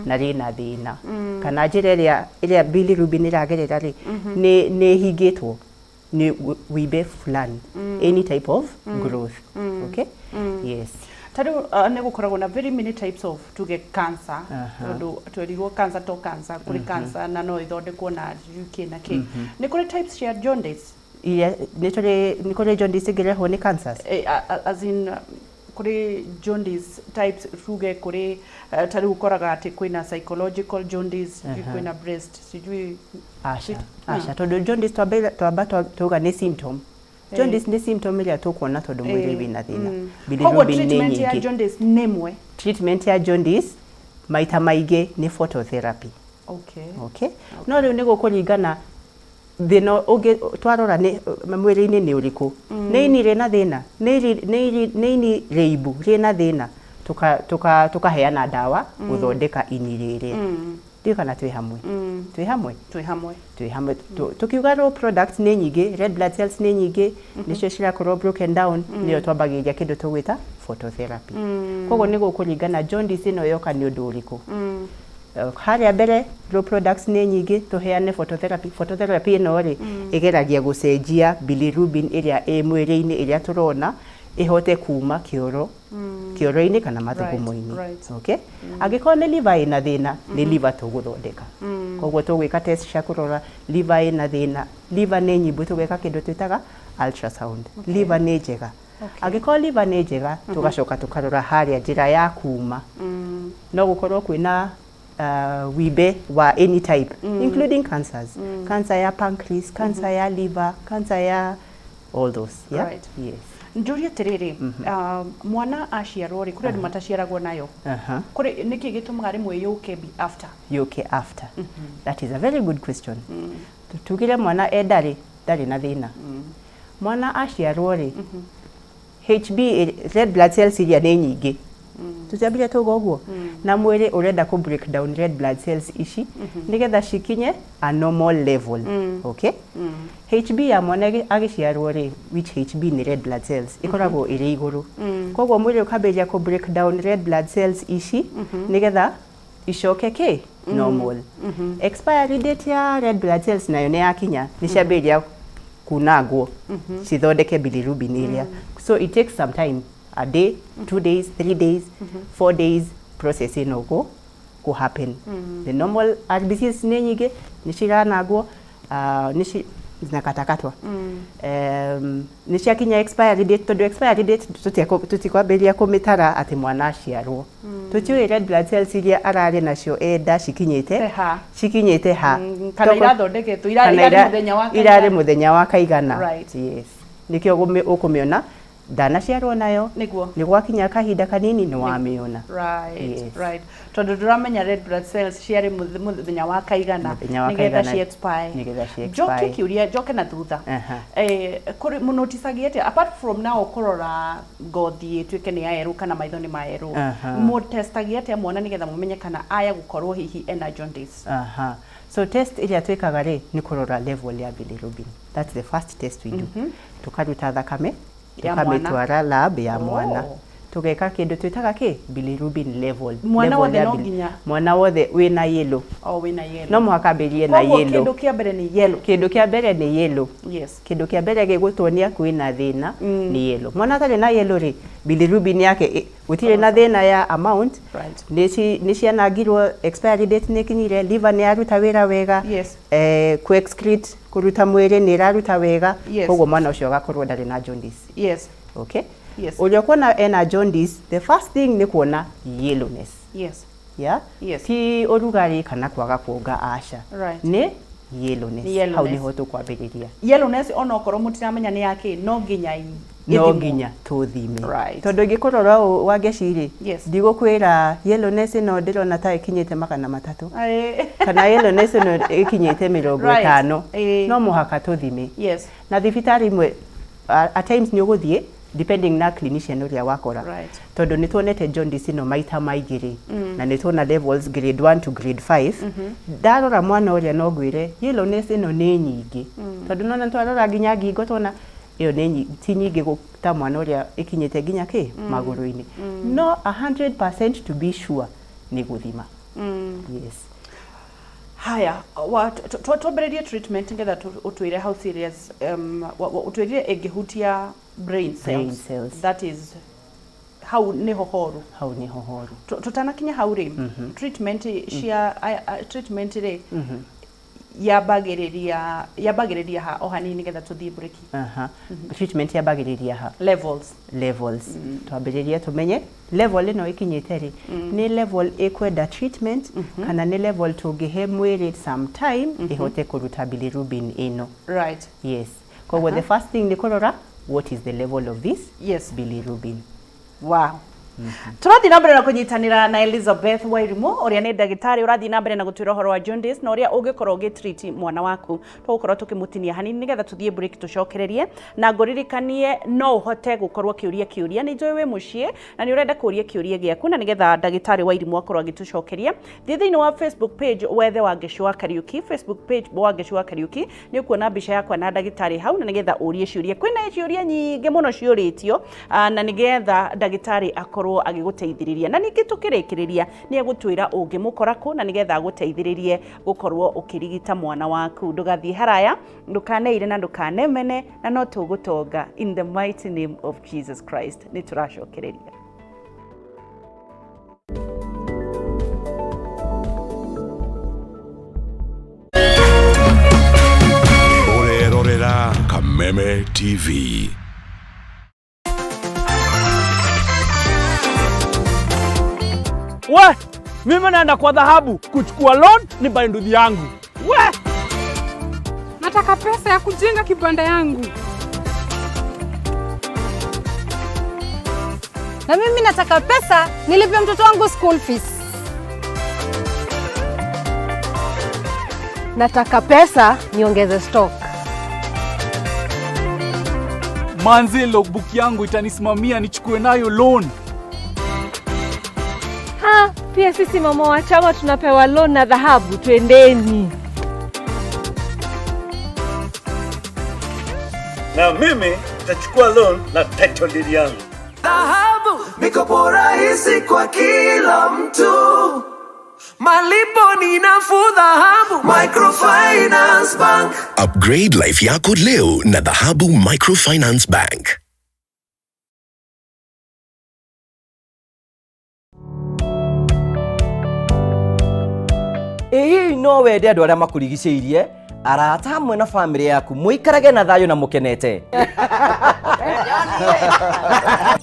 na rĩna thĩna, kana njĩra ĩrĩa bilirubin ĩragerera rĩ, nĩ ĩhingĩtwo nĩ wimbe fulani, any type of growth. Okay, yes. Ta rĩu nĩ gũkoragwo na very many types of, tuge, cancer. Tondũ twerirwo cancer to cancer, kũrĩ cancer na no ĩthondekwo na UK na kĩ. Nĩ kũrĩ types cia jaundice? Iria nĩ tũrĩ, nĩ kũrĩ jaundice ĩngĩrehwo nĩ cancers. As in kũrĩ jaundice types, tuge kũrĩ ta rĩu ũkoraga atĩ kwĩna psychological jaundice, sijui kwĩna breast, sijui. Aca, aca, tondũ jaundice twamba tuga nĩ symptom. Jaundice nĩ symptom ĩrĩa tũkuona tondũ mwĩrĩ wĩna thĩna. Koguo Bilirubin nĩ treatment ya nyingĩ. jaundice nĩ ĩmwe? Treatment ya jaundice maita maingĩ nĩ phototherapy. Okay, no rĩu nĩ gũkũringana thĩna ũngĩ twarora nĩ mwĩrĩ-inĩ nĩ ũrĩkũ. Nĩ ini rĩna thĩna, nĩ ini rĩimbu rĩna thĩna, tukaheana ndawa gũthondeka ini rĩrĩa. Ndiũĩ kana twĩ hamwe. Twĩ hamwe. Twĩ hamwe. Twĩ hamwe. Tukiuga raw products nĩ nyingĩ, red blood cells nĩ nyingĩ, nĩcio cirakorwo broken down, nĩyo twambagĩrĩria kĩndũ tũgwĩta phototherapy. Koguo nĩ gũkũringana jaundice ĩno yoka nĩ ũndũ ũrĩkũ. Harĩa mbere raw products nĩ nyingĩ, tũheane phototherapy. Phototherapy ĩno rĩ, ĩgeragia gũcenjia bilirubin ĩrĩa ĩ mwĩrĩ-inĩ ĩrĩa tũrona ĩhote kuma kĩoro-inĩ kana mathugumo-inĩ. Okay, angĩkorwo nĩ liver ĩna thĩna, nĩ liver tũgũthondeka. Koguo tũgwĩka test cia kũrora liver ĩna thĩna. Liver nĩ nyimbu, tũgeka kĩndũ twĩtaga ultrasound. Liver nĩ njega? Angĩkorwo liver nĩ njega, tũgacoka tũkarora harĩa njĩra ya kuma. No gũkorwo kwĩna wimbe wa any type, including cancers, cancer ya pancreas, cancer ya liver, cancer ya all those, yeah? Yes. Njũrie atĩrĩrĩ, mwana aciarwo rĩ, kũrĩ andũ mataciaragwo nayo? Kũrĩ nĩkĩ gĩtũmaga rĩmwe yũke be after? Yũke after? That is a very good question. Tugire mwana enda rĩ, ndarĩ na thĩna. Mwana aciarwo rĩ, HB red blood cells iria nĩ nyingĩ, tũtiambire tuga ũguo, na mwĩrĩ ũrenda kũ break down red blood cells ici nĩgetha cikinye a normal level. Okay, HB ya mwana agĩciarwo rĩ, which HB nĩ red blood cells, ĩkoragwo ĩrĩ igũrũ. Koguo mwĩrĩ ũkambĩrĩria kũ break down red blood cells ici nĩgetha icoke kĩ normal. Expiry date ya red blood cells nayo nĩ yakinya, nĩ ciambĩrĩria kunangwo cithondeke bilirubin ĩrĩa. So it takes some time, a day, 2 days, 3 days, 4 days, process ĩno kũ happen. The normal RBCs nĩ nyingĩ, nĩ ciranangwo, nĩ zinakatakatwa, nĩ ciakinya expiry date, tondũ expiry date tũtikwambĩrĩria kũmĩtara atĩ mwana aciarwo. Tũtiũĩ red blood cells iria ararĩ nacio enda cikinyĩte Te ha. Cikinyĩte ha. Kana irathondeketwo Kana irarĩ mũthenya wa irarĩ kaigana. Mũthenya wa kaigana. Right. Yes, nĩkĩo ũkũmĩona ndanaciarwo nayo. Nĩ gwakinya kahinda kanini nĩ wamĩona. Yes. Right, tondũ ndũramenya red blood cells ciarĩ mũthenya wa kaigana Mũthenya wa nĩgetha kaigana. ci expire. Nĩgetha ci Njoke expire. kĩũria, njoke na thutha. Kũrĩ mũnoticagia atĩa, apart from now kũrora ngothi ĩtuĩke nĩ ya yerũ kana maitho nĩ mayerũ, mũtestagia atĩa mwana nĩgetha mũmenye kana aya gũkorwo hihi ena jaundice? Aha. So test ĩrĩa twĩkaga rĩ, nĩ kũrora level ya bilirubin. That's the first test we do. Tukaruta thakame, Ya mwana. tukamĩtwara lab ya mwana. Tũgeka kĩndũ twĩtaga kĩ bilirubin level. Mwana Level wothe ya no nginya? Mwana wothe wĩna yellow. O wĩna yellow. No mũhaka ambĩrĩrie na Koguo yellow. kĩndũ kĩa mbere nĩ yellow? Kĩndũ kĩa mbere nĩ yellow. Kĩndũ kĩa mbere gĩgũtuonia kwĩna thĩna nĩ yellow. Mwana atarĩ na yellow rĩ, bilirubin yake gũtirĩ na thĩna ya amount. Nĩ cianangirwo, expiry date nĩ ĩkinyire, liver nĩ yaruta wĩra wega, ku excrete, kũruta mwĩrĩ nĩ ĩraruta wega. Koguo mwana ũcio agakorwo ndarĩ na jaundice. Okay. Ũrĩa ũkuona ena jaundice, the first thing nĩ kuona yellowness. Yeah? Ti ũrugarĩ kana kwaga kuonga, aca. Nĩ yellowness. Nĩ yellowness. Hau nĩho tũkwambĩrĩria. Yellowness, onokorwo mũtiramenya nĩ yakĩ, no nginya No Ĩthimwo. nginya tũthime. Tondũ ingĩkũrora ũũ Wangeci rĩ, ndigũkwĩra yellowness ĩno ndĩrona ta ĩkinyĩte 300 kana yellowness ĩno ĩkinyĩte mĩrongo ĩtano. No mũhaka tũthime. Na thibitarĩ imwe at times nĩ ũgũthiĩ depending na clinician ũrĩa wakora. Tondũ nĩ tuonete jaundice ĩno maita maingĩ rĩ, na nĩ tuona levels grade 1 to grade 5. Ndarora mwana ũrĩa no ngwĩre yellowness ĩno nĩ nyingĩ, tondũ nona twarora nginya ngingo tuona ĩyo nĩ ti nyingĩ ta mwana ũrĩa ĩkinyĩte nginya kĩ magũrũ-inĩ. No 100% to be sure nĩ gũthima. Yes. Haya, twambĩrĩrie treatment nĩgetha ũtwĩre how serious, ũtwĩrire ĩngĩhutia brain cells. Brain cells. That is hau nĩho horu. Hau nĩho horu. Tũtanakinya hau rĩ, treatment cia treatment rĩ, yambagĩrĩria ha o hanini nĩgetha tũthiĩ break? Aha. Treatment yambagĩrĩria ha? Levels. Levels. Twambĩrĩrie tũmenye level ĩno ĩkinyĩte rĩ, nĩ level ĩkwenda treatment kana nĩ level tũngĩhe mwĩrĩ some time ĩhote kũruta bilirubin ĩno. Yes, koguo the first thing nĩ kũrora what is the level of this bilirubin. Wow. Tũrathiĩ na mbere na kũnyitanĩra na Elizabeth Wairimu ũrĩa nĩ ndagĩtarĩ ũrathiĩ na mbere na gũtwĩra ũhoro wa jaundice na ũrĩa ũngĩkorwo ũgĩtreat mwana waku. Tũgũkorwo tũkĩmũtinia hanini nĩgetha tũthiĩ break tũcokererie, na ngũririkanie no ũhote gũkorwo ũkĩũria kĩũria. Nĩ njũĩ wĩ mũciĩ na nĩ ũrenda kũũria kĩũria gĩaku, na nĩgetha ndagĩtarĩ Wairimu akorwo agĩtũcokeria. Thiĩ thĩinĩ wa Facebook page wethe Wangeci wa Kariuki, Facebook page Wangeci wa Kariuki, nĩ ũkuona mbica yakwa na ndagĩtarĩ hau, na nĩgetha ũrie ciũria. Kwĩna ciũria nyingĩ mũno ciũrĩtio, na nĩgetha ndagĩtarĩ akorwo agĩgũteithĩrĩria. Na ningĩ tũkĩrĩkĩrĩria nĩ egũtwĩra ũngĩmũkora kũ, na nĩgetha agũteithĩrĩrie gũkorwo ũkĩrigita mwana waku. Ndũgathiĩ haraya, ndũkaneire na ndũkanemene, na no tũgũtonga in the mighty name of Jesus Christ. Nĩ tũracokereria. Ũrerorera Kameme TV. We, mimi naenda kwa dhahabu kuchukua loan ni buy nduthi yangu. We! Nataka pesa ya kujenga kibanda yangu. Na mimi nataka pesa nilipe mtoto wangu school fees. Nataka pesa niongeze stock. Manze, logbook yangu itanisimamia nichukue nayo loan. Ha, pia sisi mama wa chama tunapewa loan na dhahabu, twendeni. Na mimi nitachukua loan na title deed yangu. Dhahabu, mikopo rahisi kwa kila mtu. Malipo ni nafuu. Dhahabu Microfinance Bank. Upgrade life yako leo na Dhahabu Microfinance Bank. Ĩ hihi no wende andũ arĩa makũrigicĩirie, arata hamwe na bamĩrĩ yaku mũikarage na thayũ na mũkenete?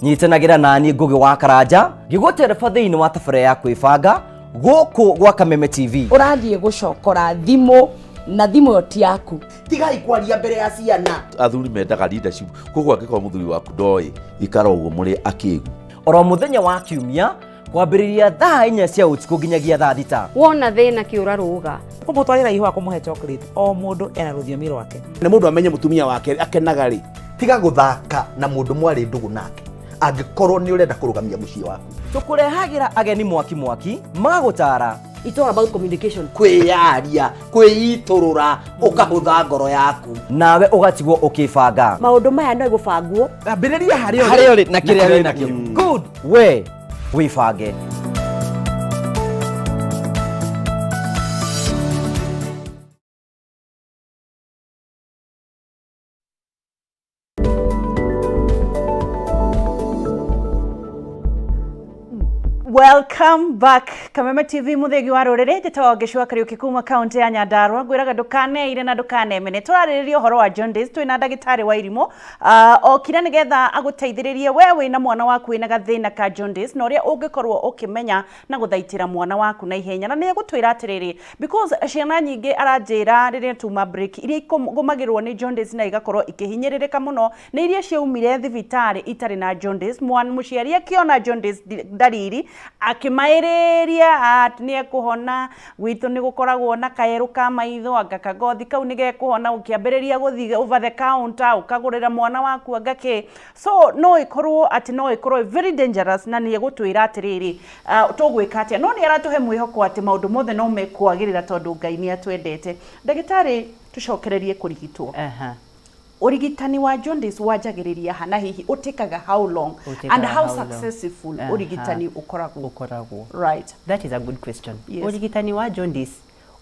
Nyitanagĩra nani Ngũgĩ wa Karanja ngĩgũtereba thĩinĩ wa tabarĩra ya kwĩbanga gũkũ gwa Kameme TV. Ũrathiĩ gũcokora thimũ na thimũ ĩyo ti yaku. Tigai kwaria mbere ya ciana. Athuri mendaga leadership, koguo angĩkorwo mũthuri waku ndoĩ, ikara ũguo mũrĩ akĩgu. Oro mũthenya wa kiumia kwambĩrĩria thaa 4 cia ũtukũ nginyagia thaa 6. Wona thĩna kĩũra rũga. Kũmũtwarĩra ihũa, kũmũhe chocolate, o mũndũ ena rũthiomi rwake. Nĩ mũndũ amenye mũtumia wake akenaga rĩ. Tiga gũthaka na mũndũ mwarĩ ndũgũ nake angĩkorwo nĩ ũrenda kũrũgamia mũciĩ waku. Tũkũrehagĩra ageni mwaki mwaki magũtara. It's all about communication. Kwĩyaria, kwĩitũrũra, ũkahũtha ngoro yaku. Nawe ũgatigwo ũkĩbanga. Maũndũ maya no gũbangwo. Ambĩrĩria harĩa ũrĩ. Harĩa ũrĩ na kĩrĩa wĩ nakĩo. Good. We wĩbange. Welcome back Kameme TV, muthegi wa ruriri. Njĩtagwo Ngĩcua Kariũki kuma kaunti ya Nyandarua. Ngwĩraga ndũkaneire na ndũkanemene. Tũrarĩrĩria ũhoro wa jaundice, twĩna ndagĩtarĩ wa irimũ okire nĩgetha agũteithĩrĩrie we wĩna mwana waku wĩna gathĩna ka jaundice, na ũrĩa ũngĩkorwo ũkĩmenya na gũthaitĩra mwana waku na ihenya. Na nĩ egũtwĩra atĩrĩrĩ, because ciana nyingĩ, aranjĩra rĩrĩa tuma break, iria igũmagĩrwo nĩ jaundice na igakorwo ikĩhinyĩrĩrĩka mũno nĩ iria ciaumire thibitarĩ itarĩ na jaundice. Mwana mũciari akĩona jaundice ndariri akĩmaĩrĩria nĩ ekũhona, gwitũ nĩ gũkoragwo na kaerũ ka maitho, anga kagothi kau nĩ gekũhona, ũkĩambĩrĩria gũthiĩ over the counter ũkagũrĩra mwana waku anga kĩ. So no ĩkorwo atĩ no ĩkorwo very dangerous, na nĩ egũtwĩra atĩrĩrĩ, tũgwĩka atĩa. No nĩ aratũhe mwĩhoko atĩ maũndũ mothe no mekwagĩrĩra tondũ Ngai nĩ atwendete. Ndagĩtarĩ, tũcokererie kũrigitwo. Ũrigitani wa jaundice wanjagĩrĩria ha, na hihi ũtĩkaga how long? Ũtĩkaga And how how long? successful ũrigitani ũkoragwo? Ũkoragwo. Right. That is a good question. Yes. Ũrigitani wa jaundice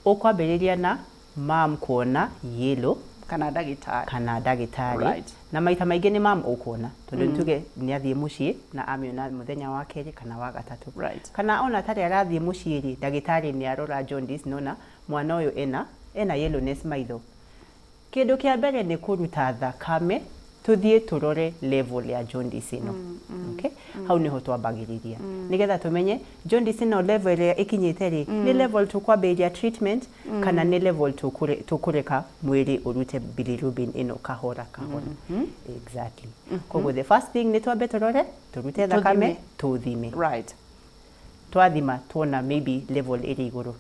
ũkwambĩrĩria na mam kuona yellow kana ndagĩtarĩ. Kana ndagĩtarĩ. Na maita maingĩ nĩ mam ũkuona, tondũ nĩtuge nĩ athiĩ mũciĩ na amĩona mũthenya wa kerĩ kana wa gatatũ. Kana ona atarĩ arathiĩ mũciĩ rĩ, ndagĩtarĩ nĩ arora jaundice, nona mwana ũyũ ena yellowness maitho. Kĩndũ kĩa mbere nĩ kũruta thakame, tũthiĩ tũrore level ya jaundice ĩno. Okay? Hau nĩho twambagĩrĩria nĩgetha tũmenye jaundice ĩno level ĩrĩa ĩkinyĩte rĩ, nĩ level tũkwambĩrĩria treatment kana nĩ level tũkũreka mwĩrĩ ũrute bilirubin ĩno kahora kahora. Exactly. Koguo the first thing nĩ twambe tũrore, tũrute thakame, tũthime. Twathima, tuona maybe level ĩrĩ igũrũ,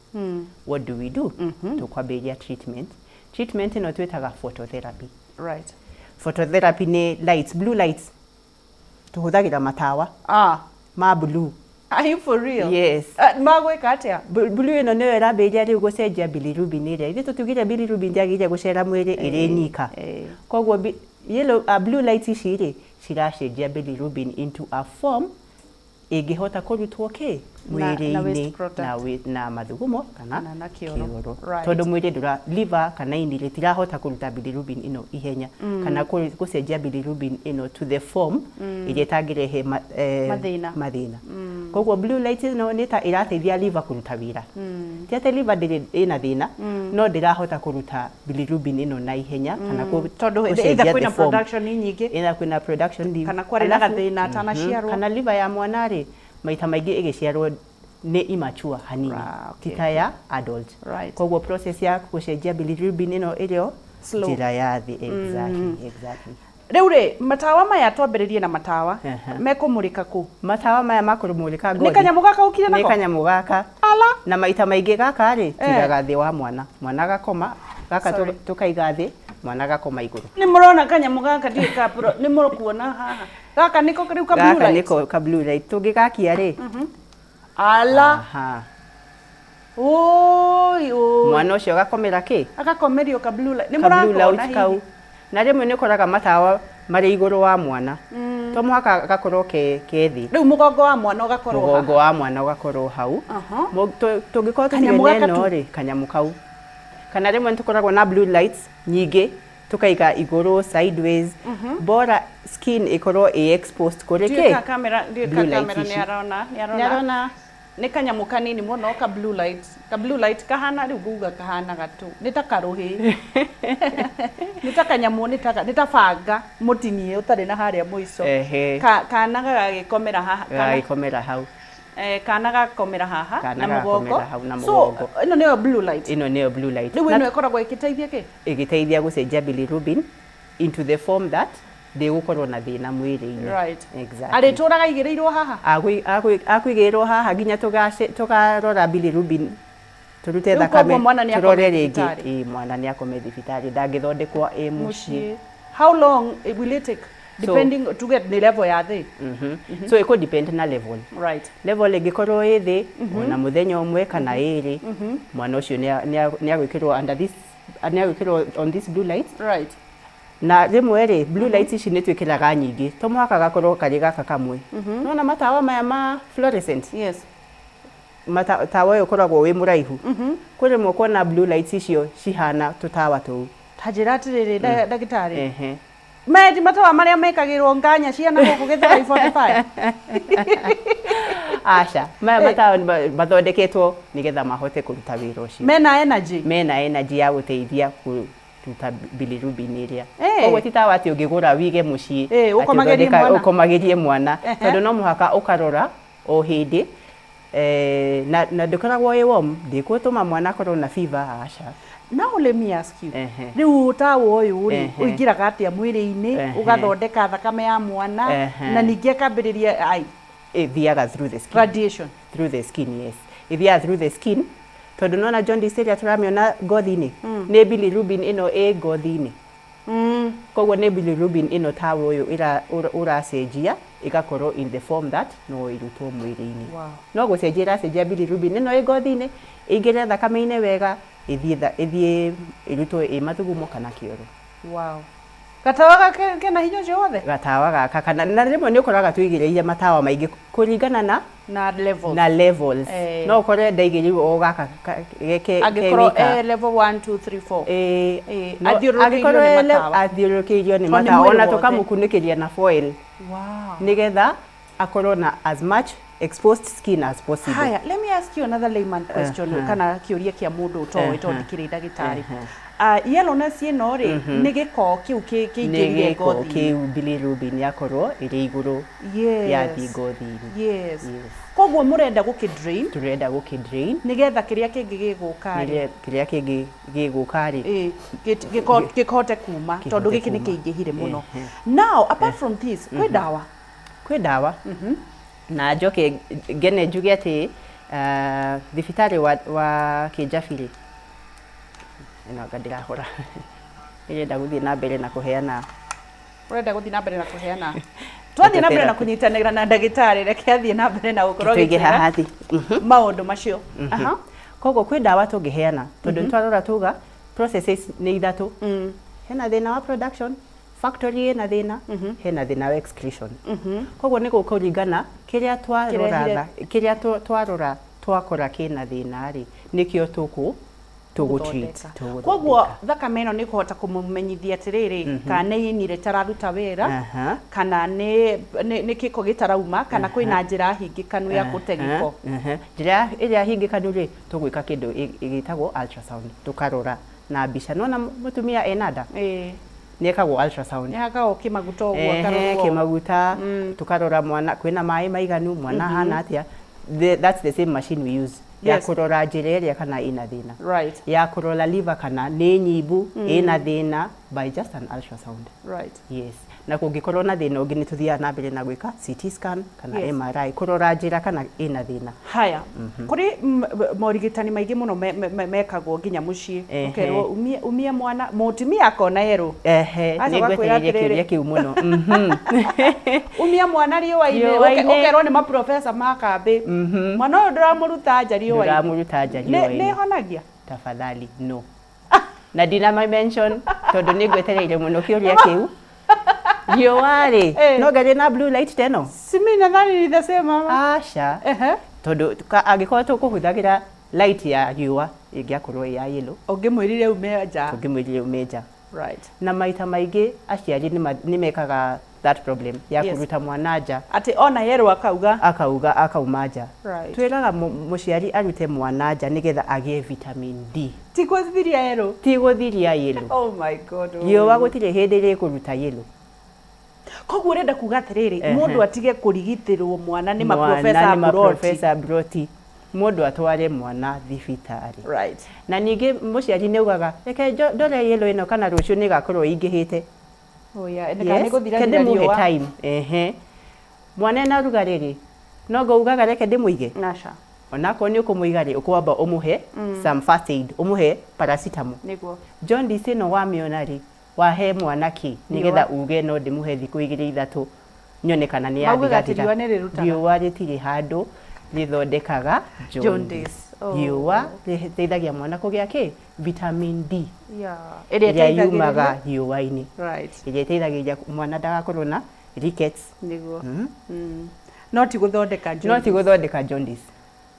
what do we do? Tũkwambĩrĩria treatment. Treatment ĩno twĩtaga phototherapy. Phototherapy nĩ lights, blue lights. Tũhũthagĩra matawa ma blue. Are you for real? Yes. Magwĩka atĩa? Blue ĩno nĩyo ĩrambĩrĩria rĩu gũcenjia bilirubin ĩrĩa ithuĩ tũtugire bilirubin ndĩagĩrĩire gũcera mwĩrĩ ĩrĩ nyika. Koguo yellow, blue lights ici rĩ, ciracenjia bilirubin into a form ĩngĩhota kũrutwo kĩ Na waste mwĩrĩ-inĩ product. na mathugumo kana Kana na kĩoro. Tondũ mwĩrĩ ndũra, liver kana ini rĩtirahota kũruta bilirubin ĩno ihenya kana gũcenjia bilirubin ĩno to the form ĩrĩa ĩtangĩrehe mathĩna. Mathĩna. Koguo blue light ĩno nĩ ta ĩrateithia liver kũruta wĩra. Ti atĩ liver ndĩrĩ ĩna thĩna, no ndĩrahota kũruta bilirubin ĩno na ihenya kana Tondũ gũcenjia either the kwĩna form. production nyingĩ. Either kwĩna production Kana kwarĩ na gathĩna atanaciarwo. Kana liver ya mwana rĩ, maita maingĩ ĩgĩciarwo nĩ immature hanini, ti ta ya adult. Koguo process ya gũcenjia bilirubin ĩno ĩrĩ o Slow. Njĩra ya thĩ, exactly, exactly. Rĩu rĩ, matawa maya, twambĩrĩrie na matawa. Mekũmũrĩka kũ? Matawa maya makũmũrĩka ngothi. Nĩ kanyamũ gaka ũkire Nĩ nako? Kanyamũ gaka. Ala. Na maita maingĩ gaka rĩ, tuigaga thĩ wa mwana, mwana agakoma gaka. Sorry. Tũkaiga thĩ, mwana agakoma igũrũ. Nĩ mũrona kanyamũ gaka? Ndiũĩ ka nĩ mũkuona haha, gaka nĩko rĩu ka blue Gaka light? Nĩko ka blue light. Tũngĩgakia rĩ, Ala. Aha. Oi oi. Mwana ũcio agakomera kĩ? Agakomerio ka blue light. Nĩ Ka blue mũrakona light hihi? Kau. Na rĩmwe nĩ ũkoraga matawa marĩ igũrũ wa mwana, to mũhaka gakorwo ke thĩ. Rĩu mũgongo wa mwana ũgakorwo Mũgongo haha. wa mwana ũgakorwo hau. Tũngĩkorwo tũtirĩ Kanyamũ na gaka ĩno tu. rĩ, kanyamũ kau, kana rĩmwe nĩ tũkoragwo na blue lights nyingĩ, tũkaiga igũrũ sideways, bora skin ĩkorwo ĩ exposed kũrĩ Ndiũĩ kĩ ka kamera, ndiũĩ ka blue light kamera ici. Nĩ arona, nĩ arona. Nĩ arona. Nĩ kanyamũ kanini mũno ka blue light, ka blue light kahana, rĩu nguga kahanaga tu nĩ ta karũhĩ, nĩ ta kanyamũ, nĩ ta banga mũtinie ũtarĩ na harĩa mũico. Kana gagagĩkomera haha Gagagĩkomera hau. Kana gakomera haha Kana na mũgongo. gagakomera hau na So mũgongo. ĩno nĩyo blue light? Ĩno nĩyo blue light. Rĩu ĩno ĩkoragwo ĩgĩteithia kĩ? Ĩgĩteithia gũcenjia bilirubin into the form that ndĩgũkorwo na thĩna mwĩrĩ-inĩ. Exactly. Arĩtũraga aigĩrĩirwo haha? Akũigĩrĩrwo haha nginya tũkarora bilirubin, tũrute Rĩu thakame, koguo mwana nĩ akome tũrore rĩngĩ. thibitarĩ? Ĩĩ, mwana nĩ akome thibitarĩ, ndangĩthondekwo ĩ mũciĩ. How long will it take? Depending, tuge nĩ level ya thĩ. So ĩkũ depend na level. Level ĩngĩkorwo ĩ thĩ, ona mũthenya ũmwe kana ĩrĩ, mwana ũcio nĩ agwĩkĩrwo under this, nĩ agwĩkĩrwo on this blue light. Na rĩmwe rĩ, blue lights ici nĩ twĩkĩraga nyingĩ, to mũhaka gakorwo karĩ gaka kamwe. Nona matawa maya ma fluorescent? Yes. Tawa ũyũ ũkoragwo wĩ mũraihu. Kwĩ rĩmwe ũkona blue lights icio cihana tũtawa tũu. Ta njĩra atĩrĩrĩ, ndagĩtarĩ. Ehe. Matawa marĩa mekagĩrwo nganya ciana gũkũ Gĩthũrai 45? Aca, maya matawa mathondeketwo nĩgetha mahote kũruta wĩra ũcio. Mena energy. Mena energy ya gũteithia kũruta bilirubin ĩrĩa. Koguo ti tawa atĩ ũngĩgũra wige mũciĩ, atĩ ũkomagĩrie mwana. Ũkomagĩrie mwana. Tondũ no mũhaka ũkarora o hĩndĩ, na ndũkoragwo wĩ warm, ndĩgũtũma mwana akorwo na fever, aca. Now let me ask you. Rĩu tawa ũyũ rĩ, ũingĩraga atĩa mwĩrĩ-inĩ, ũgathondeka thakame ya mwana, na ningĩ akambĩrĩria ai. Ĩthiaga through the skin. Radiation. Through the skin, yes. Ĩthiaga through the skin, tondũ nĩwona jaundice ĩrĩa tũramĩona ngothi-inĩ, nĩ bilirubin ĩno ĩ ngothi-inĩ. Koguo nĩ bilirubin ĩno tawa ũyũ ũracenjia ĩgakorwo in the form that no ĩrutwo mwĩrĩ-inĩ. No gũcenjia ĩracenjia bilirubin ĩno ĩ ngothi-inĩ, ĩingĩre thakame-inĩ wega, ĩthiĩ ĩrutwo ĩ mathugumo kana kĩoro. Wow. Gatawa gaka kena hinya ũcio wothe? Gatawa gaka kana na rĩmwe nĩ ũkoraga tũigĩrĩire matawa maingĩ kũringana na na levels. Na levels. No ũkore ndaigĩrĩirwo o gaka ke Angĩkorwo wika. Level 1 2 3 4. No, athiũrũrũkĩirio angĩkorwo nĩ matawa. Athiũrũrũkĩirio nĩ Tondũ nĩ matawa. mwĩrĩ Ona wothe. tũkamũkunĩkĩria na foil. Wow. Nĩgetha akorwo na as much exposed skin as possible. Haya, let me ask you another layman question, kana kĩũria kĩa mũndũ ũtoĩ tondũ ndikĩrĩ ndagĩtarĩ. Yellowness ĩno rĩ, nĩ gĩko kĩu Nĩ kĩingĩrire gĩko ngothi-inĩ? Kĩu bilirubin yakorwo ĩrĩ igũrũ, yathiĩ ngothi-inĩ. Yes. Koguo mũrenda gũkĩ drain? Tũrenda gũkĩ drain. Nĩgetha kĩrĩa kĩngĩ gĩgũka rĩ. Kĩrĩa kĩngĩ gĩgũka rĩ. Gĩkote kuma, tondũ Kĩhote gĩkĩ nĩ kuma. kĩingĩhire mũno. Now, apart from this, kwĩ ndawa? Kwĩ ndawa. Na njoke ngene njuge atĩ thibitarĩ wa Kĩnjabi rĩ, ĩno anga ndĩrahũra, ĩrenda gũthiĩ na mbere na kũheana. Ũrenda gũthiĩ na mbere na kũheana. Twathiĩ na mbere na kũnyitanĩra na ndagĩtarĩ, reke athiĩ na mbere na gũkorwo Tũige agĩtwĩra haha thĩ. Maũndũ macio. Koguo kwĩ ndawa tũngĩheana, tondũ nĩtwarora tuga processes nĩ ithatũ. Hena thĩna wa production, factory ĩna thĩna, hena thĩna wa excretion. Koguo nĩ gũkũringana kĩrĩa twarora Kĩrehire. Kĩrĩa twarora twakora kĩna thĩna rĩ, nĩkĩo tũgũ treat. Gũthondeka. Koguo thakame ĩno nĩ kũhota kũmũmenyithia atĩrĩrĩ, kana nĩ ini rĩtararuta wĩra, kana nĩ kĩko gĩtarauma, kana kwĩna njĩra hingĩkanu ya gũte gĩko. Njĩra ĩrĩa hingĩkanu rĩ, tũgwĩka kĩndũ gĩtagwo ultrasound, tũkarora na mbica. Nĩwona mũtumia ena nda? Nĩ ekagwo ultrasound. Nĩ hakagwo kĩmaguta ũguo akarorwo. Kĩmaguta, tũkarora mwana kwĩna maĩ maiganu, mwana ahana atĩa. That's the same machine we use ya kũrora njĩra ĩrĩa kana ĩna thĩna. Ya kũrora liver kana nĩ nyimbu, ĩna thĩna, by just an ultrasound. Yes. Na kũngĩkorwo na thĩna ũngĩ nĩ tũthiaga na mbere na gwĩka CT scan kana MRI kũrora njĩra kana ĩna thĩna. Haya, kũrĩ morigitani maingĩ mũno mekagwo nginya mũciĩ. Ũkerwo umie mwana, mũtumia akona yerũ. Aca Nĩ gakwĩra ngwetereire atĩrĩrĩ. Kĩũria kĩu mũno. Umia mwana riũa-inĩ, Riũa-inĩ. Ũkerwo nĩ maprofesa ma kambĩ. Mwana ũyũ ndũramũruta nja riũa-inĩ. Ndũramũruta nja riũa-inĩ. Nĩ ĩhonagia? Tafadhali, no. Na ndina mention tondũ nĩ ngwetereire mũno kĩũria kĩu. Riũa rĩ, no ngerie na blue light teno? Si mimi nadhani ni the same mama. Aca. Tondũ angĩkorwo tũkũhũthagĩra light ya riũa ĩngĩakorwo ĩ ya yellow. Ũngĩmwĩrire ume nja. Ũngĩmwĩrire ume nja. Na maita maingĩ aciari nĩ mekaga that problem ya kũruta mwana nja. Atĩ ona yerũ akauga. Akauga akauma nja. Twĩraga mũciari arute mwana nja nĩgetha agĩe vitamin D. Ti gũthiria yerũ. Ti gũthiria yellow. Oh my God. Oh. Riũa gũtirĩ hĩndĩ rĩkũruta yellow. Koguo ũrenda kuga atĩrĩrĩ, mũndũ atige kũrigitĩrwo mwana nĩ Mwana maprofesa nĩ Buroti. maprofesa Buroti. Mũndũ atware mwana thibitarĩ. Na ningĩ mũciari nĩ augaga reke ndore yellow ĩno kana rũciũ nĩ ĩgakorwo ĩingĩhĩte. Oh yeah, nĩ kana Yes, nĩ gũthirathira reke ndĩmũhe riũa. time. Mwana ena rugarĩ rĩ, no ngaugaga reke ndĩmũige? Aca. Onakorwo nĩ ũkũmũiga rĩ, ũkwamba ũmũhe some first aid, ũmũhe paracetamol. Jaundice ĩno wamĩona rĩ, wahe mwana kĩ nĩgetha Riũa. uge no ndĩmũhe thikũ igĩrĩ ithatũ nyone kana nĩ Maugaga atĩ yathigathira. riũa nĩ rĩrutaga. Riũa rĩtirĩ handũ rĩthondekaga jaundice. Jaundice. Oh. Riũa rĩteithagia mwana kũgĩa kĩ? Vitamin D. Ĩrĩa Ĩrĩa ĩteithagĩrĩria? yumaga riũa-inĩ. Ĩrĩa ĩteithagĩrĩria mwana ndagakorwo na rickets. No ti gũthondeka No ti jaundice. gũthondeka jaundice.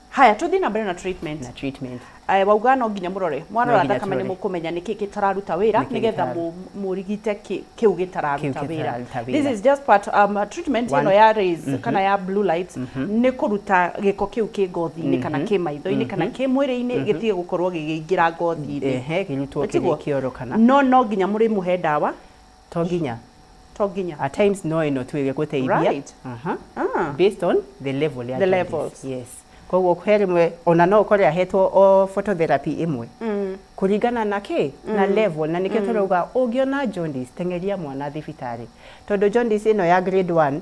Haya, tuthiĩ na mbere na treatment. Na treatment. Wauga no nginya mũrore, mwarora No nginya thakame nĩ tũrore. mũkũmenya nĩkĩ gĩtararuta wĩra, Nĩkĩ nĩgetha gĩtararuta. mũrigite kĩu gĩtararuta Kĩu wĩra. gĩtararuta This wĩra. is just part, treatment One. ĩno ya rays kana ya blue light nĩ kũruta gĩko kĩu kĩ ngothi-inĩ kana kĩ maitho-inĩ kana kĩ mwĩrĩ-inĩ, gĩtige gũkorwo gĩkĩingĩra ngothi-inĩ. Ehe, kĩrutwo Tiguo? kĩrĩ kĩoro kana No no nginya mũrĩmũhe ndawa? To nginya. To nginya. At times no ĩno tu ĩgĩgũteithia. Aha. Based on the level ya The jaundice. Levels. Yes. Koguo he rĩmwe ona no ũkore ahetwo o phototherapy ĩmwe kũringana na kĩ na level, na nĩkĩo tũrauga ũngĩona jaundice, teng'eria mwana thibitarĩ, tondũ jaundice ĩno ya grade 1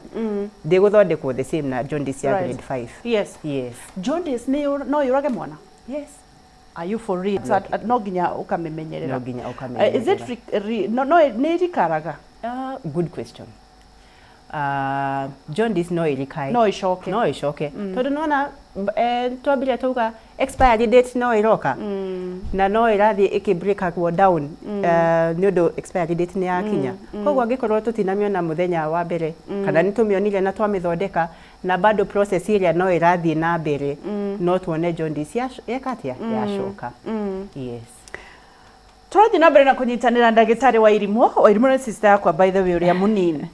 ndĩgũthondekwo the same na jaundice ya grade 5. Yes. Jaundice nĩ no yũrage mwana? Yes. Are you for real? So, no nginya ũkamĩmenyerera. No nginya ũkamĩmenyerera. Is it no nĩ ĩrikaraga? Good question. Jaundice no ĩrikae. No ĩcoke. No ĩcoke, tondũ nona twambire twauga expiry date no ĩroka na no ĩrathiĩ ĩkĩ down nĩ ũndũ expiry date nĩ yakinya. Koguo angĩkorwo tũtinamĩona mũthenya wa mbere kana nĩ tũmĩonire na twamĩthondeka na bado process ĩrĩa no ĩrathiĩ na mbere, no tuone jaundice yeka atĩa, yacoka. Yes. Tũrathiĩ na mbere na kũnyitanĩra ndagĩtarĩ wa irimũ. Wa irimũ nĩ sister yakwa, by the way, ũrĩa mũnini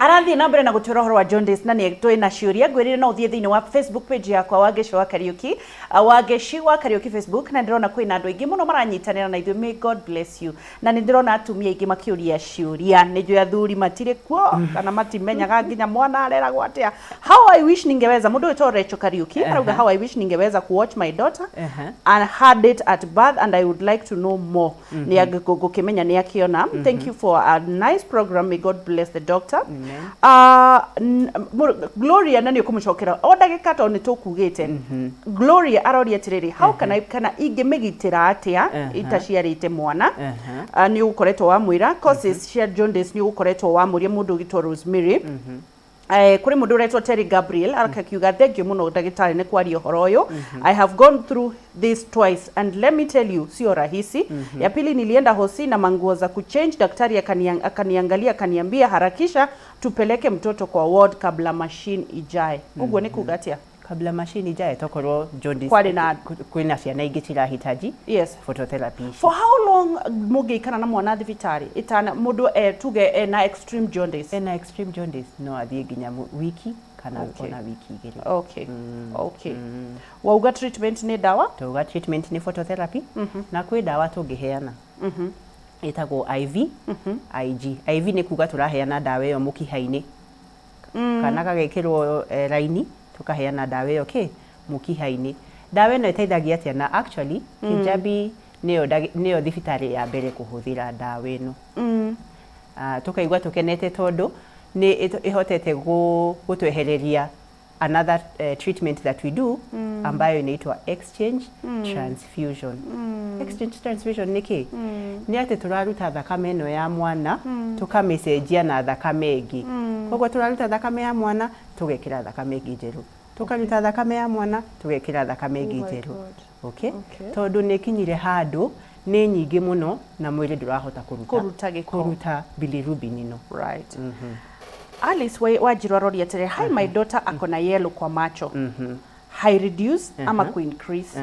arathiĩ na mbere na gũtwĩra ũhoro wa jaundice, na nĩ twĩ na ciũria. Ngwĩrire no ũthiĩ thĩinĩ wa Facebook page yakwa, Wangeci wa Kariũki, Wangeci wa Kariũki Facebook, na ndĩrona kwĩna andũ aingĩ mũno maranyitanĩra na ithuĩ. May God bless you. Na nĩ ndĩrona atumia aingĩ makĩũria ciũria. Nĩ njũĩ athuri matirĩ kuo kana matimenyaga nginya mwana areragwo atĩa. How I wish ningeweza, mũndũ wĩtwo Rachel Kariũki arauga, "How I wish ningeweza kuwatch my daughter and had it at birth and I would like to know more." Nĩ ngũkĩmenya nĩ akĩona. Thank you for a nice program. May God bless the doctor. Gloria, na nĩ ũkũmũcokera o ndagĩka tondũ nĩ tũkugĩte. Gloria aroria atĩrĩrĩ, how can I, kana ingĩmĩgitĩra atĩa itaciarĩte mwana? Nĩ ũgũkoretwo wamwĩra causes cia jaundice, nĩ ũgũkoretwo wamũria mũndũ ũgĩtwo Rosemary. Kũrĩ mũndũ ũretwo Terry Gabriel akakiuga, "Thank you mũno ndagĩtarĩ nĩ kwaria ũhoro ũyũ. I have gone through this twice and let me tell you, sio rahisi. Ya pili nilienda hosi na manguo za kuchange, daktari akaniangalia akaniambia, 'Harakisha tupeleke mtoto kwa ward kabla machine ijae.'" Ũguo nĩ kuga atĩa? Kabla machine ijae, tokorwo jaundice Kwarĩ na kwĩna ciana ingĩ cirahitaji phototherapy ici. For how long mũngĩikara na mwana thibitarĩ ĩtana mũndũ tuge ena extreme jaundice? Ena extreme jaundice no athiĩ nginya wiki kana ona wiki 2. Okay. Wauga treatment nĩ ndawa? Tauga treatment nĩ phototherapy na kwĩ ndawa tũngĩheana ĩtagwo IV IG. IV nĩ kuga tũraheana ndawa ĩyo mũkiha-inĩ, kana gagekĩrwo raini, tũkaheana ndawa ĩyo kĩ mũkiha-inĩ. Ndawa ĩno ĩteithagia atĩa? Na actually Kijabi nĩyo nĩyo thibitarĩ ya mbere kũhũthĩra ndawa ĩno. Tũkaigua tũkenete tondũ nĩ ĩhotete gũtwehereria another treatment that we do ambayo inaitwa exchange transfusion. Exchange transfusion nĩ kĩ? Nĩ atĩ tũraruta thakame ĩno ya mwana tũkamĩcenjia na thakame ĩngĩ. Koguo tũraruta thakame ya mwana tũgekĩra thakame ĩngĩ njerũ, tũkaruta thakame ya mwana tũgekĩra thakame ĩngĩ Oh my njerũ. God. Okay? Okay. Tondũ nĩ ĩkinyire handũ nĩ nyingĩ mũno na mwĩrĩ ndũrahota kũruta Kũruta gĩko. Kũruta bilirubin ĩno. Right. Alice Wanjiru aroria atĩrĩ, "Hi, my daughter ako na yellow kwa macho. Hai reduce ama kuincrease.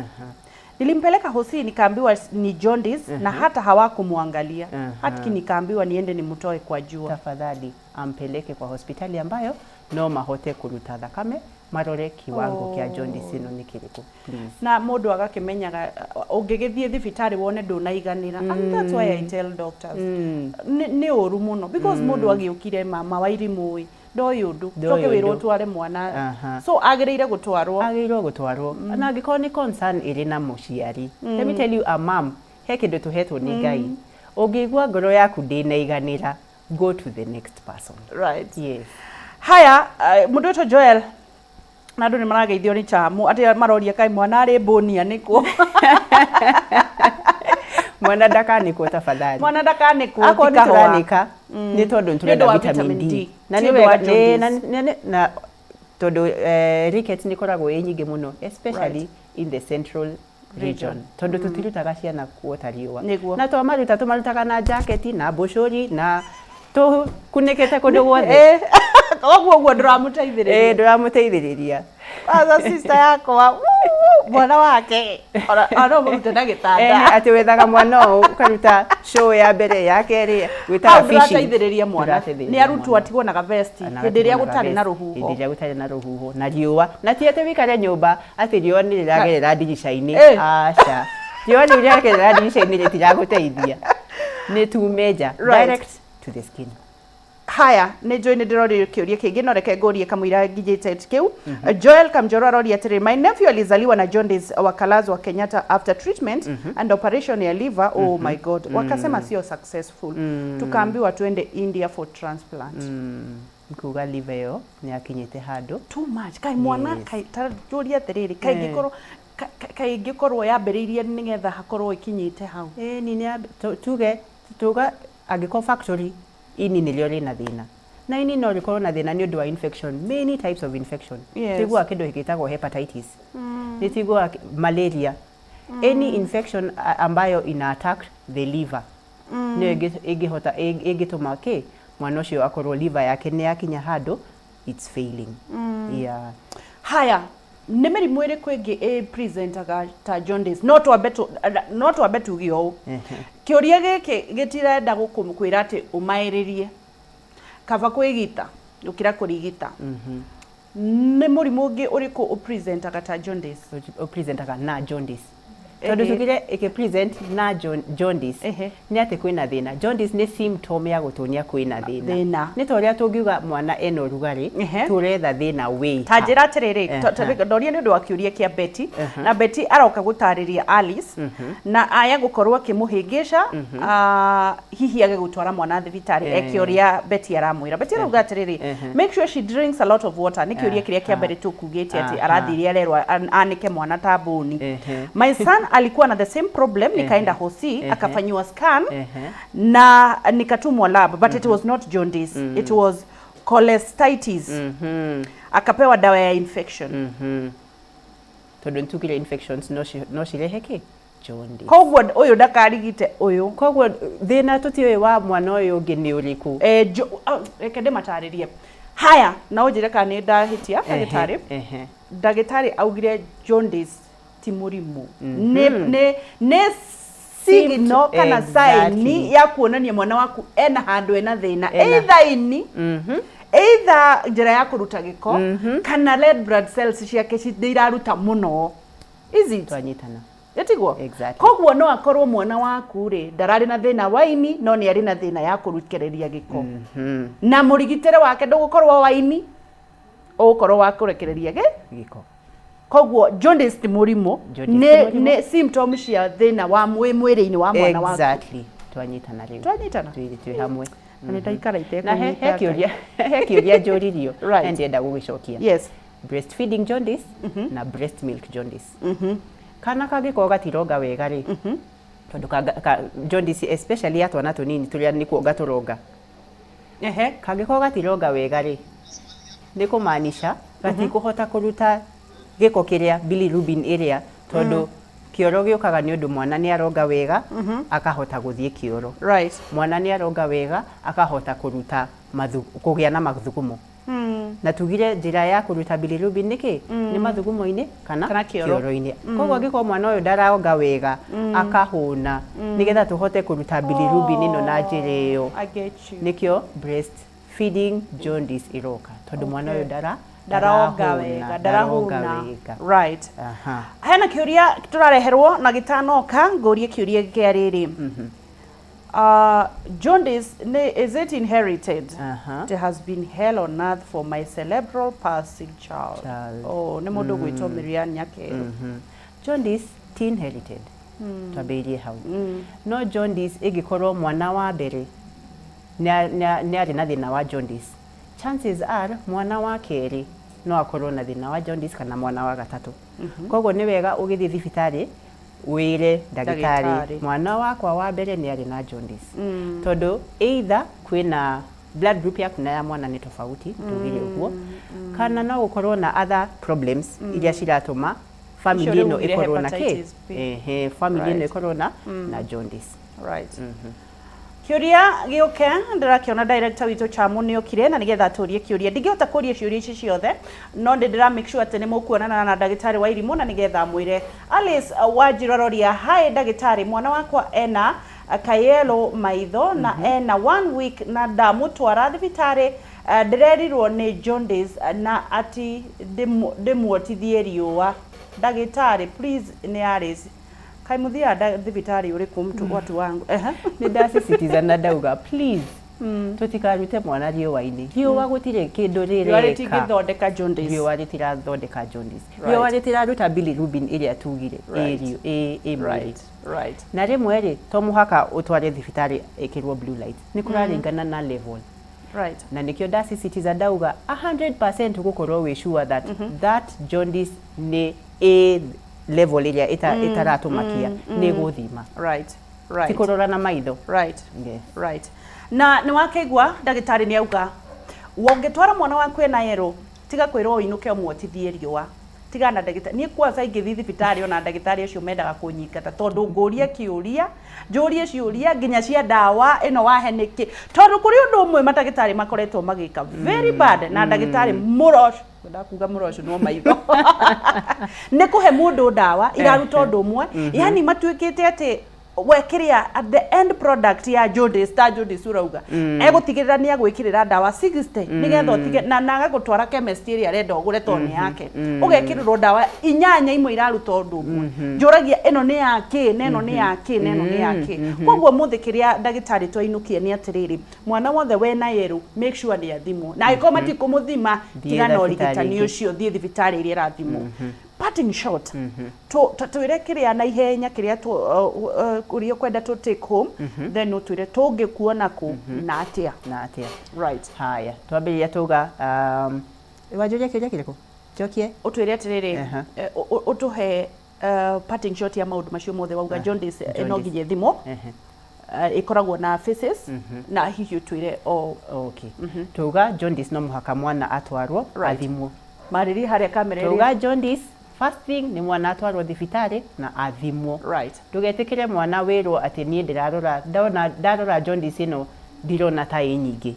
Nilimpeleka hosi nikaambiwa ni jaundice na hata hawakumwangalia. Hata nikaambiwa niende nimtoe kwa jua." Tafadhali ampeleke kwa hospitali ambayo no mahote kũruta thakame marore kiwango kĩa jaundice ĩno nĩ kĩrĩkũ, please. Na mũndũ agakĩmenyaga ũngĩgĩthiĩ thibitarĩ wone ndũnaiganĩra, and that's why I tell doctors, nĩ ũru mũno because mũndũ agĩũkire, mama wa irimũ ĩ ndoĩ ũndũ, Ndoĩ coke wĩrwo ũndũ. ũtware mwana. So agĩrĩire gũtwarwo. Agĩrĩirwo gũtwarwo, na angĩkorwo nĩ concern ĩrĩ na mũciari, let me tell you, a mom, he kĩndũ tũhetwo nĩ Ngai, ũngĩigua ngoro yaku ndĩnaiganĩra, go to the next person. Yes. Haya, mũndũ wĩtwo Joel, na andũ nĩ marageithio nĩ chamu atĩ maroria kaĩ mwana arĩ mbũnia nĩkũ. Mwana ndakanĩkwo tafadhali. Mwana ndakanĩkwo. Akorwo ti nĩ kahũa. tũranĩka nĩ tondũ nĩ Nĩ ũndũ tũrenda wa vitamin vitamin D. D. Na Ti nĩ ũndũ wa wega jaundice. na tondũ rickets nĩ ĩkoragwo ĩ nyingĩ mũno, especially in the central region, Region. tondũ tũtirutaga ciana kuota riũa. Nĩguo. Na twamaruta tũmarutaga na jaketi na mbũcũri na tũkunĩkĩte kũndũ guothe. Koguo ũguo ndũramũteithĩrĩria. Ĩ, ndũramũteithĩrĩria. Kwanza sister yakwa. Mwana wake ona no mũrute na gĩtanda. Atĩ wethaga mwana ũũ ũkaruta show ya mbere ya kerĩ gwĩtaga Hau fishing. ndũrateithĩrĩria mwana. Ndũrateithĩrĩria Nĩ arutwo mwana. atigwo na gavesti Na hĩndĩ ĩrĩa agatigwo na gũtarĩ na gavesti, rũhuho. Hĩndĩ ĩrĩa gũtarĩ na rũhuho na riũa na ti atĩ wĩikare nyũmba atĩ riũa nĩ rĩragerera ndirica-inĩ. Aca, riũa rĩu rĩragerera ndirica-inĩ rĩtiragũteithia, nĩ tume nja. Direct to the skin. Haya, nĩ njũĩ nĩ ndĩrorio kĩũria kĩngĩ, no reke ngũrie kamũira nginyĩte kĩu. Joel Kamjoro aroria atĩrĩ, my nephew alizaliwa na jaundice, wakalazwa Kenyatta after treatment and operation ya liver. Oh my God, wakasema sio successful. Tukaambiwa tuende India for transplant. Nkuga liver ĩyo nĩ yakinyĩte handũ. Too much. Kaĩ mwana kaĩ ta njũrie atĩrĩrĩ, kaĩ ingĩkorwo kaĩ ingĩkorwo yambĩrĩirie nĩgetha hakorwo ĩkinyĩte hau? Ĩni nĩ tuge tuga angĩkorwo factory ini nĩrĩo rĩna thĩna, na ini no rĩkorwo na thĩna nĩ ũndũ wa infection, many types of infection. Tiguaga kĩndũ gĩtagwo hepatitis, nĩ tiguaga malaria, any infection ambayo ina attack the liver nĩyo ĩngĩhota ĩngĩtũma kĩ mwana ũcio akorwo liver yake nĩ yakinya handũ it's failing. Yeah. Haya, nĩ mĩrimũ ĩrĩkũ ĩngĩ ĩ presentaga ta jaundice? No twambe tuge ũũ, kĩũria gĩkĩ gĩtirenda gũkwĩra atĩ ũmaĩrĩrie, kaba kwĩgita gũkĩra kũrigita. Nĩ mũrimũ ũngĩ ũrĩkũ ũpresentaga ta jaundice? Ũpresentaga na jaundice, tondũ tugire ĩkĩpresent na jaundice nĩ atĩ kwĩna thĩna. Jaundice nĩ symptom ya gũtuonia kwĩna thĩna. Thĩna. Nĩ ta ũrĩa tũngiuga mwana ena ũrugarĩ, tũretha thĩna wĩ Ta njĩra atĩrĩrĩ, ndoria nĩ ũndũ wa kĩũria kĩa Betty, na Betty aroka gũtarĩria Alice na aya gũkorwo akĩmũhĩngĩca, hihi age gũtwara mwana thibitarĩ eke ũrĩa Betty aramwĩra. Betty arauga atĩrĩrĩ, make sure she drinks a lot of water. Nĩ kĩũria kĩrĩa kĩa mbere tũkugĩte atĩ arathire arerwo anĩke mwana ta mbũni. My son alikuwa na the same problem, nikaenda hosi, akafanyiwa scan na nikatumwa lab, but it was not jaundice, it was cholecystitis. Akapewa dawa ya infection. Tondũ nĩtugire infections no cirehe kĩ jaundice. Koguo ũyũ ndakarigite ũyũ. Koguo thĩna tũtiũĩ wa mwana ũyũ ũngĩ nĩ ũrĩkũ. Eh, reke ndĩmatarĩrie. Haya, na ũnjĩre kana nĩ ndahĩtia, ndagĩtarĩ. Ndagĩtarĩ augire jaundice ti mũrimũ, nĩ signal kana sign ya kuonania mwana waku ena handũ ena thĩna, either ini, either njĩra ya kũruta gĩko, kana red blood cells ciake nĩ iraruta mũno. Is it? Twanyitana. Ĩtiguo? Exactly. Koguo no akorwo mwana waku rĩ ndararĩ na thĩna wa ini, no nĩ arĩ na thĩna ya kũrekereria gĩko, na mũrigitĩre wake ndũgũkorwo wa ini, ũgũkorwo wa kũrekereria gĩko. Koguo jaundice ti mũrimũ. Jaundice Nĩ ti mũrimũ. Nĩ symptom cia thĩna wa mwĩrĩ-inĩ wa mwana waku. Exactly, twanyitana rĩu. Twanyitana. Twĩ hamwe. Na nĩ ndaikara Na he itekũnyita. kĩũria njũririo na ndĩrenda gũgĩcokia. Breastfeeding jaundice na breast milk jaundice. Kana kangĩkorwo gatironga wega rĩ, tondũ jaundice especially ya twana tũnini tũrĩa nĩ kuonga tũronga, kangĩkorwo gatironga wega rĩ, nĩ kũmaanisha gatikũhota kũruta gĩko kĩrĩa bilirubin ĩrĩa, tondũ kĩoro gĩũkaga nĩ ũndũ mwana nĩ aronga wega, akahota gũthiĩ kĩoro. Mwana nĩ aronga wega, akahota kũruta kũgĩa na mathugumo. Na tugire njĩra ya kũruta bilirubin nĩ kĩ? Nĩ mathugumo-inĩ kana Kana kĩoro. kĩoro-inĩ. Koguo angĩkorwo mwana ũyũ ndaronga wega akahũna, nĩgetha tũhote kũruta bilirubin ĩno na njĩra ĩyo, I get you. nĩkĩo breast feeding jaundice ĩroka, tondũ mwana ũyũ ndaronga ndarahũna, wega, ndaronga ndarahũna. wega. Hena kĩũria tũrareherwo na gĩtanoka ngũrie kĩũria kĩa rĩrĩ. Jaundice, is it inherited? It has been hell on earth for my cerebral palsy child. Child. Oh, nĩ mũndũ gwĩtwo Miriam Nyakeru. Jaundice ti inherited. Twambĩrĩrie hau. No jaundice ĩngĩkorwo mwana wa mbere nĩ arĩ na thĩna wa jaundice, chances are mwana wa kerĩ no akorwo na thĩna wa jaundice kana mwana wa gatatũ. Koguo nĩ wega ũgĩthiĩ thibitarĩ wĩre ndagĩtarĩ, Ndagĩtarĩ. mwana wakwa wa mbere nĩ arĩ na jaundice, tondũ either kwĩna blood group yaku na ya mwana nĩ tofauti, tugire ũguo, kana no gũkorwo na other problems iria ciratũma family Icio ĩno rĩu ugire ĩkorwo na kĩ hepatitis B. ehe, family ĩno ĩkorwo na na jaundice. Kĩũria gĩũke, ndĩrakĩona director witũ Chamu nĩ okire na nĩgetha atũrie kĩũria. Ndingĩhota kũria ciũria ici ciothe, no nĩ ndĩra make sure atĩ nĩ mũkuonana na ndagĩtarĩ wa irimũ na nĩgetha amwĩre. Alice Wanjiru aroria, hi ndagĩtarĩ, mwana wakwa ena kayellow maitho na ena one week na ndamũtwara thibitarĩ ndĩrerirwo nĩ jaundice na ati ndĩmuotithie riũa. Ndagĩtarĩ please nĩ Alice. Kaĩ mũthiaga thibitarĩ ũrĩkũ mtu watu wangu? Ehe. Nĩ ndasisitiza na ndauga please tũtikarute mwana riũa-inĩ. Riũa gũtirĩ kĩndũ Riũa rĩreka. rĩtingĩthondeka jaundice. Riũa rĩtirathondeka jaundice. Right. Riũa rĩtiraruta bilirubin ĩrĩa tugire ĩ Right. ĩ ĩ mwĩrĩ. Right. Na rĩmwe rĩ, to mũhaka ũtware thibitarĩ ĩkĩrwo blue light. Nĩ kũraringana na level. Na nĩkĩo ndasisitiza ndauga 100% gũkorwo wĩ sure that that jaundice nĩ ĩ level ĩrĩa ĩtaratũmakia nĩ gũthima. Ti kũrora na maitho. Yes. Right. Na nĩ wakĩigua ndagĩtarĩ nĩ auga ũngĩtwara mwana waku ena yellow tiga kwĩrwo ũinũke ũmuotithie riũa. Tiga na ndagĩtarĩ. Niĩ kwanza ingĩthiĩ thibitarĩ ona ndagĩtarĩ acio mendaga kũnyingata tondũ ngũria kĩũria, njũrie ciũria nginya cia ndawa ĩno wahe nĩkĩ. Tondũ kũrĩ ũndũ ũmwe mandagĩtarĩ makoretwo magĩka very bad na ndagĩtarĩ mũroco, ndakuga mũroco no maitho. Nĩ kũhe mũndũ ndawa iraruta ũndũ ũmwe, yani matuĩkĩte atĩ we kĩrĩa at the end product ya jaundice, ta jaundice ũrauga egũtigĩrĩra nĩ agwĩkĩrĩra ndawa 60 nĩgetha ũtige na agagũtwara chemist ĩrĩa arenda ũgũre tondũ nĩ yake, ũgekĩrĩrwo ndawa inyanya imwe iraruta ũndũ ũmwe. Njũragia ĩno nĩ ya kĩ na ĩno nĩ ya kĩ na ĩno nĩ ya kĩ. Koguo mũthĩ kĩrĩa ndagĩtarĩ twainũkia nĩ atĩrĩrĩ, mwana wothe wena yellow make sure nĩ athimwo, na angĩkorwo matikũmũthima Thiĩ tiga na thibitarĩ ũrigitani ĩngĩ. ũcio, thiĩ thibitarĩ ĩrĩa ĩrathimwo. Parting shot, twĩre kĩrĩa na ihenya kĩrĩa ũrĩa ũkwenda tũ take home, then ũtwĩre tũngĩkuona kũ na atĩa. Na atĩa. Right. Haya, twambĩrĩria tuga wanjũria kĩũria kĩrĩkũ? Njokie? Ũtwĩre atĩrĩrĩ, Aha. Ũtũhe parting shot ya maũndũ macio mothe wauga. Jaundice no Jaundice. nginya ĩthimwo, ĩkoragwo na phases, na hihi ũtwĩre o Okay. Tuga jaundice no mũhaka mwana atwarwo athimwo. Marĩrie harĩa kamera ĩrĩa. Tuga jaundice first thing nĩ mwana atwarwo thibitarĩ na athimwo. Ndũgetĩkĩre mwana wĩrwo atĩ niĩ ndĩrarora ndona ndarora jaundice ĩno ndirona ta ĩ nyingĩ.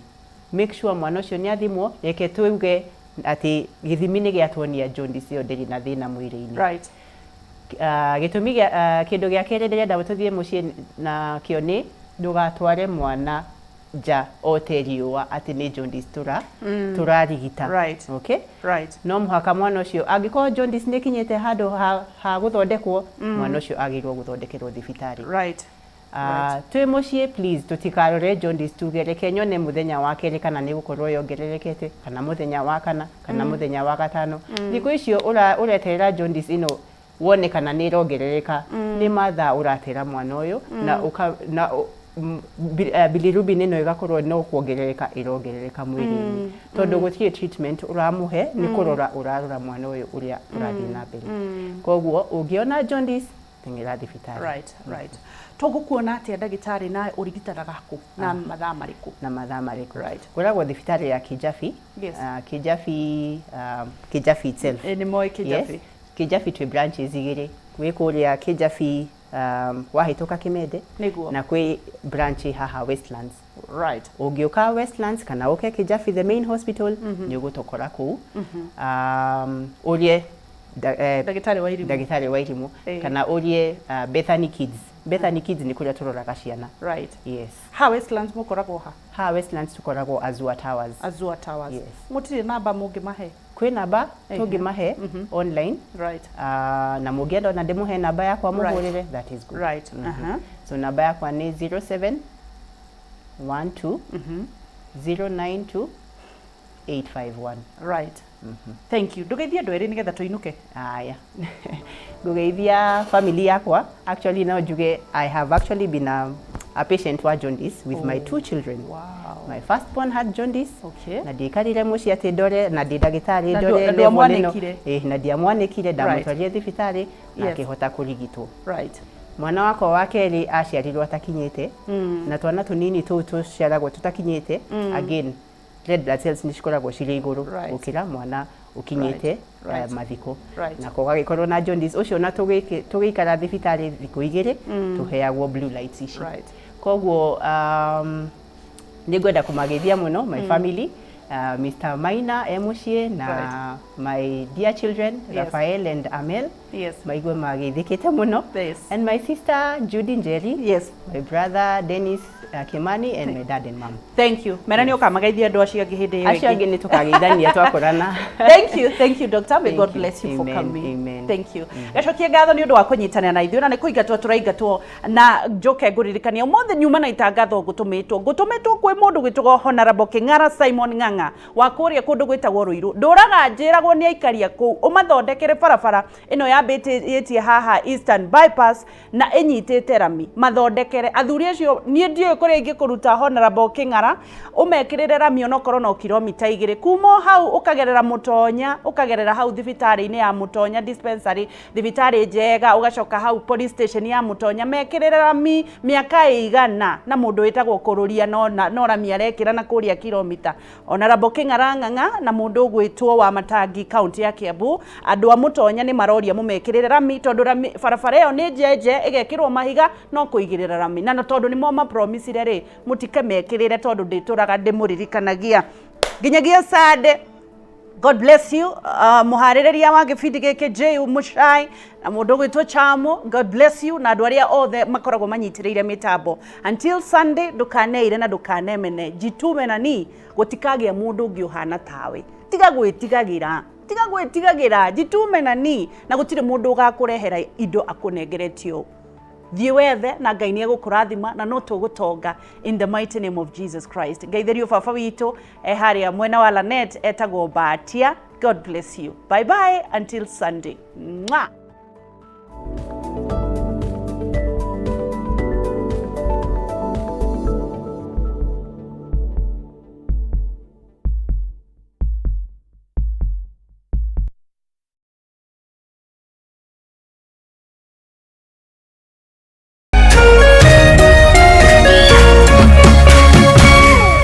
Make sure mwana ũcio nĩ athimwo, reke tuge atĩ gĩthimi nĩ gĩatuonia jaundice ĩyo ndĩrĩ na thĩna mwĩrĩ-inĩ. Gĩtũmi gĩa kĩndũ gĩa kerĩ ndĩrenda tũthiĩ mũciĩ na kĩo nĩ ndũgatware mwana nja ote riũa atĩ nĩ jaundice tũrarigita. Okay? No mũhaka mwana ũcio angĩkorwo jaundice nĩ ĩkinyĩte handũ ha gũthondekwo, mwana ũcio agĩrĩirwo gũthondekerwo thibitarĩ. Twĩ mũciĩ please tũtikarore jaundice tuge reke nyone mũthenya wa kerĩ kana nĩ gũkorwo yongererekete, kana mũthenya wa kana, kana mũthenya wa gatano. Thikũ icio ũreterera jaundice ĩno wone kana nĩ ĩrongerereka, nĩ mathaa ũratera mwana ũyũ na ũka na bilirubin ĩno ĩgakorwo no kuongerereka ĩrongerereka mwĩrĩ-inĩ tondũ gũtirĩ treatment ũramũhe, nĩ kũrora ũrarora mwana ũyũ ũrĩa ũrathiĩ na mbere. Koguo ũngĩona jaundice, teng'era thibitarĩ. Right. Tũgũkuona atĩa ndagĩtarĩ, na ũrigitanaga kũ na mathaa marĩkũ? Na mathaa marĩkũ? Ngoragwo thibitarĩ ya Kijabi. Kijabi, Kijabi itself. Ĩ, nĩ moĩ Kijabi. Yes. Kijabi twĩ branches igĩrĩ, gwĩ kũrĩa Kijabi wahĩtũka Kimende na kwĩ branch haha Westlands. Ũngĩũka Westlands kana ũke Kijabi the main hospital, nĩ ũgũtũkora kũu. Ũrie Ndagĩtarĩ wa irimũ. Ndagĩtarĩ wa irimũ kana ũrie Bethany Kids. Bethany Kids nĩ kũrĩa tũroraga ciana. Yes. Ha Westlands mũkoragwo ha? Ha Westlands tũkoragwo Azure Towers. Azure Towers. Yes. Mũtirĩ namba mũngĩmahe? Kwĩ namba tũngĩmahe online. Na mũngĩenda ona ndĩmũhe namba yakwa mũhũrĩre, that is good. So namba yakwa nĩ 07 12 092 851. Right. Thank you. Ndũgeithie andũ erĩ nĩgetha tũinũke. Aya. Ngũgeithia family yakwa. Actually no njuge I have actually been a patient wa jaundice with my two children. My firstborn had jaundice. Na ndiaikarire mũciĩ atĩ ndore na ndĩ ndagĩtarĩ Na ndore na level ĩno. ndwamwanĩkire? Ĩ, na ndiamwanĩkire, ndamũtwarire thibitarĩ na akĩhota kũrigitwo. Mwana wakwa wa kerĩ aciarirwo atakinyĩte, na twana tũnini tũu tũciaragwo tũtakinyĩte, again red blood cells nĩ cikoragwo cirĩ igũrũ gũkĩra mwana ũkinyĩte mathikũ. Nako gagĩkorwo na jaundice ũcio, na tũgĩikara thibitarĩ thikũ igĩrĩ, tũheagwo blue lights ici. Koguo nĩ ngwenda kũmageithia mũno my family, Mr. Maina e mũciĩ na my dear children, Rafael and Amel, maigue mageithĩkĩte mũno, and my sister Judy Njeri, my brother Dennis Kimani, and my dad and mom. Thank you. Mera nĩ ũkamageithia andũ acio angĩ hĩndĩ ĩyo Acio ĩngĩ. Angĩ nĩ tũkageithania twakorana. Thank you, thank you, doctor. May Thank God you. bless you for Amen, coming. amen. Thank you. Gacokie ngatho nĩ ũndũ wa kũnyitanĩra na ithuĩ, na nĩ kũingatwo tũraingatwo, na njoke ngũririkania ũmũthĩ nyuma na itangatho ngũtũmĩtwo kwĩ mũndũ gwĩtagwo Honorable Kĩng'ara Simon Ng'ang'a wa kũrĩa kũndũ gwĩtagwo Rũirũ. Ndũraga njĩragwo nĩ aikaria kũu ũmathondekere barabara ĩno yambĩtie haha Eastern Bypass na ĩnyitĩte rami, mathondekere athuri acio. Niĩ ndiũĩ kũrĩa ingĩkũruta, Honorable Kĩng'ara, ũmekĩrĩre rami onokorwo no kilomita 2 kuma o hau, ũkagerera Mũtonya, ũkagerera hau thibitarĩ-inĩ ya Mũtonya dispensary, thibitarĩ njega, ũgacoka hau police station ya Mũtonya, mekĩrĩre rami mĩaka ĩigana na mũndũ wĩtagwo Kũrũria no rami arekĩra na kũrĩa kilomita. Honorable Kĩng'ara Ng'ang'a na mũndũ ũgwĩtwo wa Matangi, kaunti ya Kiambu, andũ a Mũtonya nĩ maroria mũmekĩrĩre rami, tondũ rami barabara ĩyo nĩ njenje ĩgekĩrwo mahiga no kũigĩrĩra rami, na tondũ nĩmo mapromisire rĩ, mũtikemekĩrĩre, tondũ ndĩtũraga ndĩmũririkanagia nginyagia Sunday. God bless you. Mũharĩrĩria wa gĩbindi gĩkĩ J Muchai na mũndũ ũgwĩtwo Chamo. God bless you na andũ arĩa othe makoragwo manyitĩrĩire mĩtambo. Until Sunday, ndũkaneire na ndũkanemene. Jitume na ni gũtikagĩa mũndũ ũngĩ ũhana tawe. Tiga gwĩtigagĩra. Tiga gwĩtigagĩra. Jitume na ni na gũtirĩ mũndũ ũgakũrehera indo akũnengeretio. Thiĩ wethe na Ngai nĩ egũkũrathima na no tũgũtonga in the mighty name of Jesus Christ. Ngeithĩrio baba witũ e harĩa mwena wa Lanet etagwo Batia. God bless you. Bye bye until Sunday. Mwah!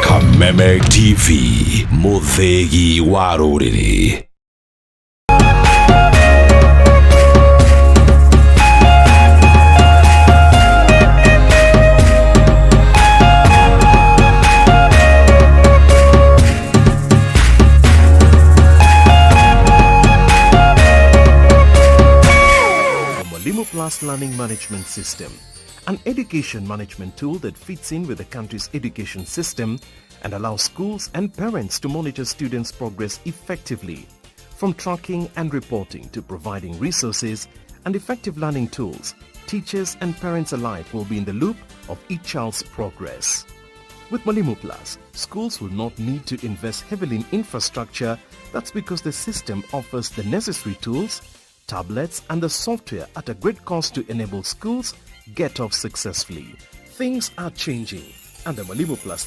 Kameme TV, mũthĩgi wa rũrĩrĩ. The Mwalimu Plus Learning Management System, an education management tool that fits in with the country's education system and allows schools and parents to monitor students' progress effectively. From tracking and reporting to providing resources and effective learning tools, teachers and parents alike will be in the loop of each child's progress. With Mwalimu Plus, schools will not need to invest heavily in infrastructure. That's because the system offers the necessary tools, tablets and the software at a great cost to enable schools get off successfully. Things are changing and the Mwalimu Plus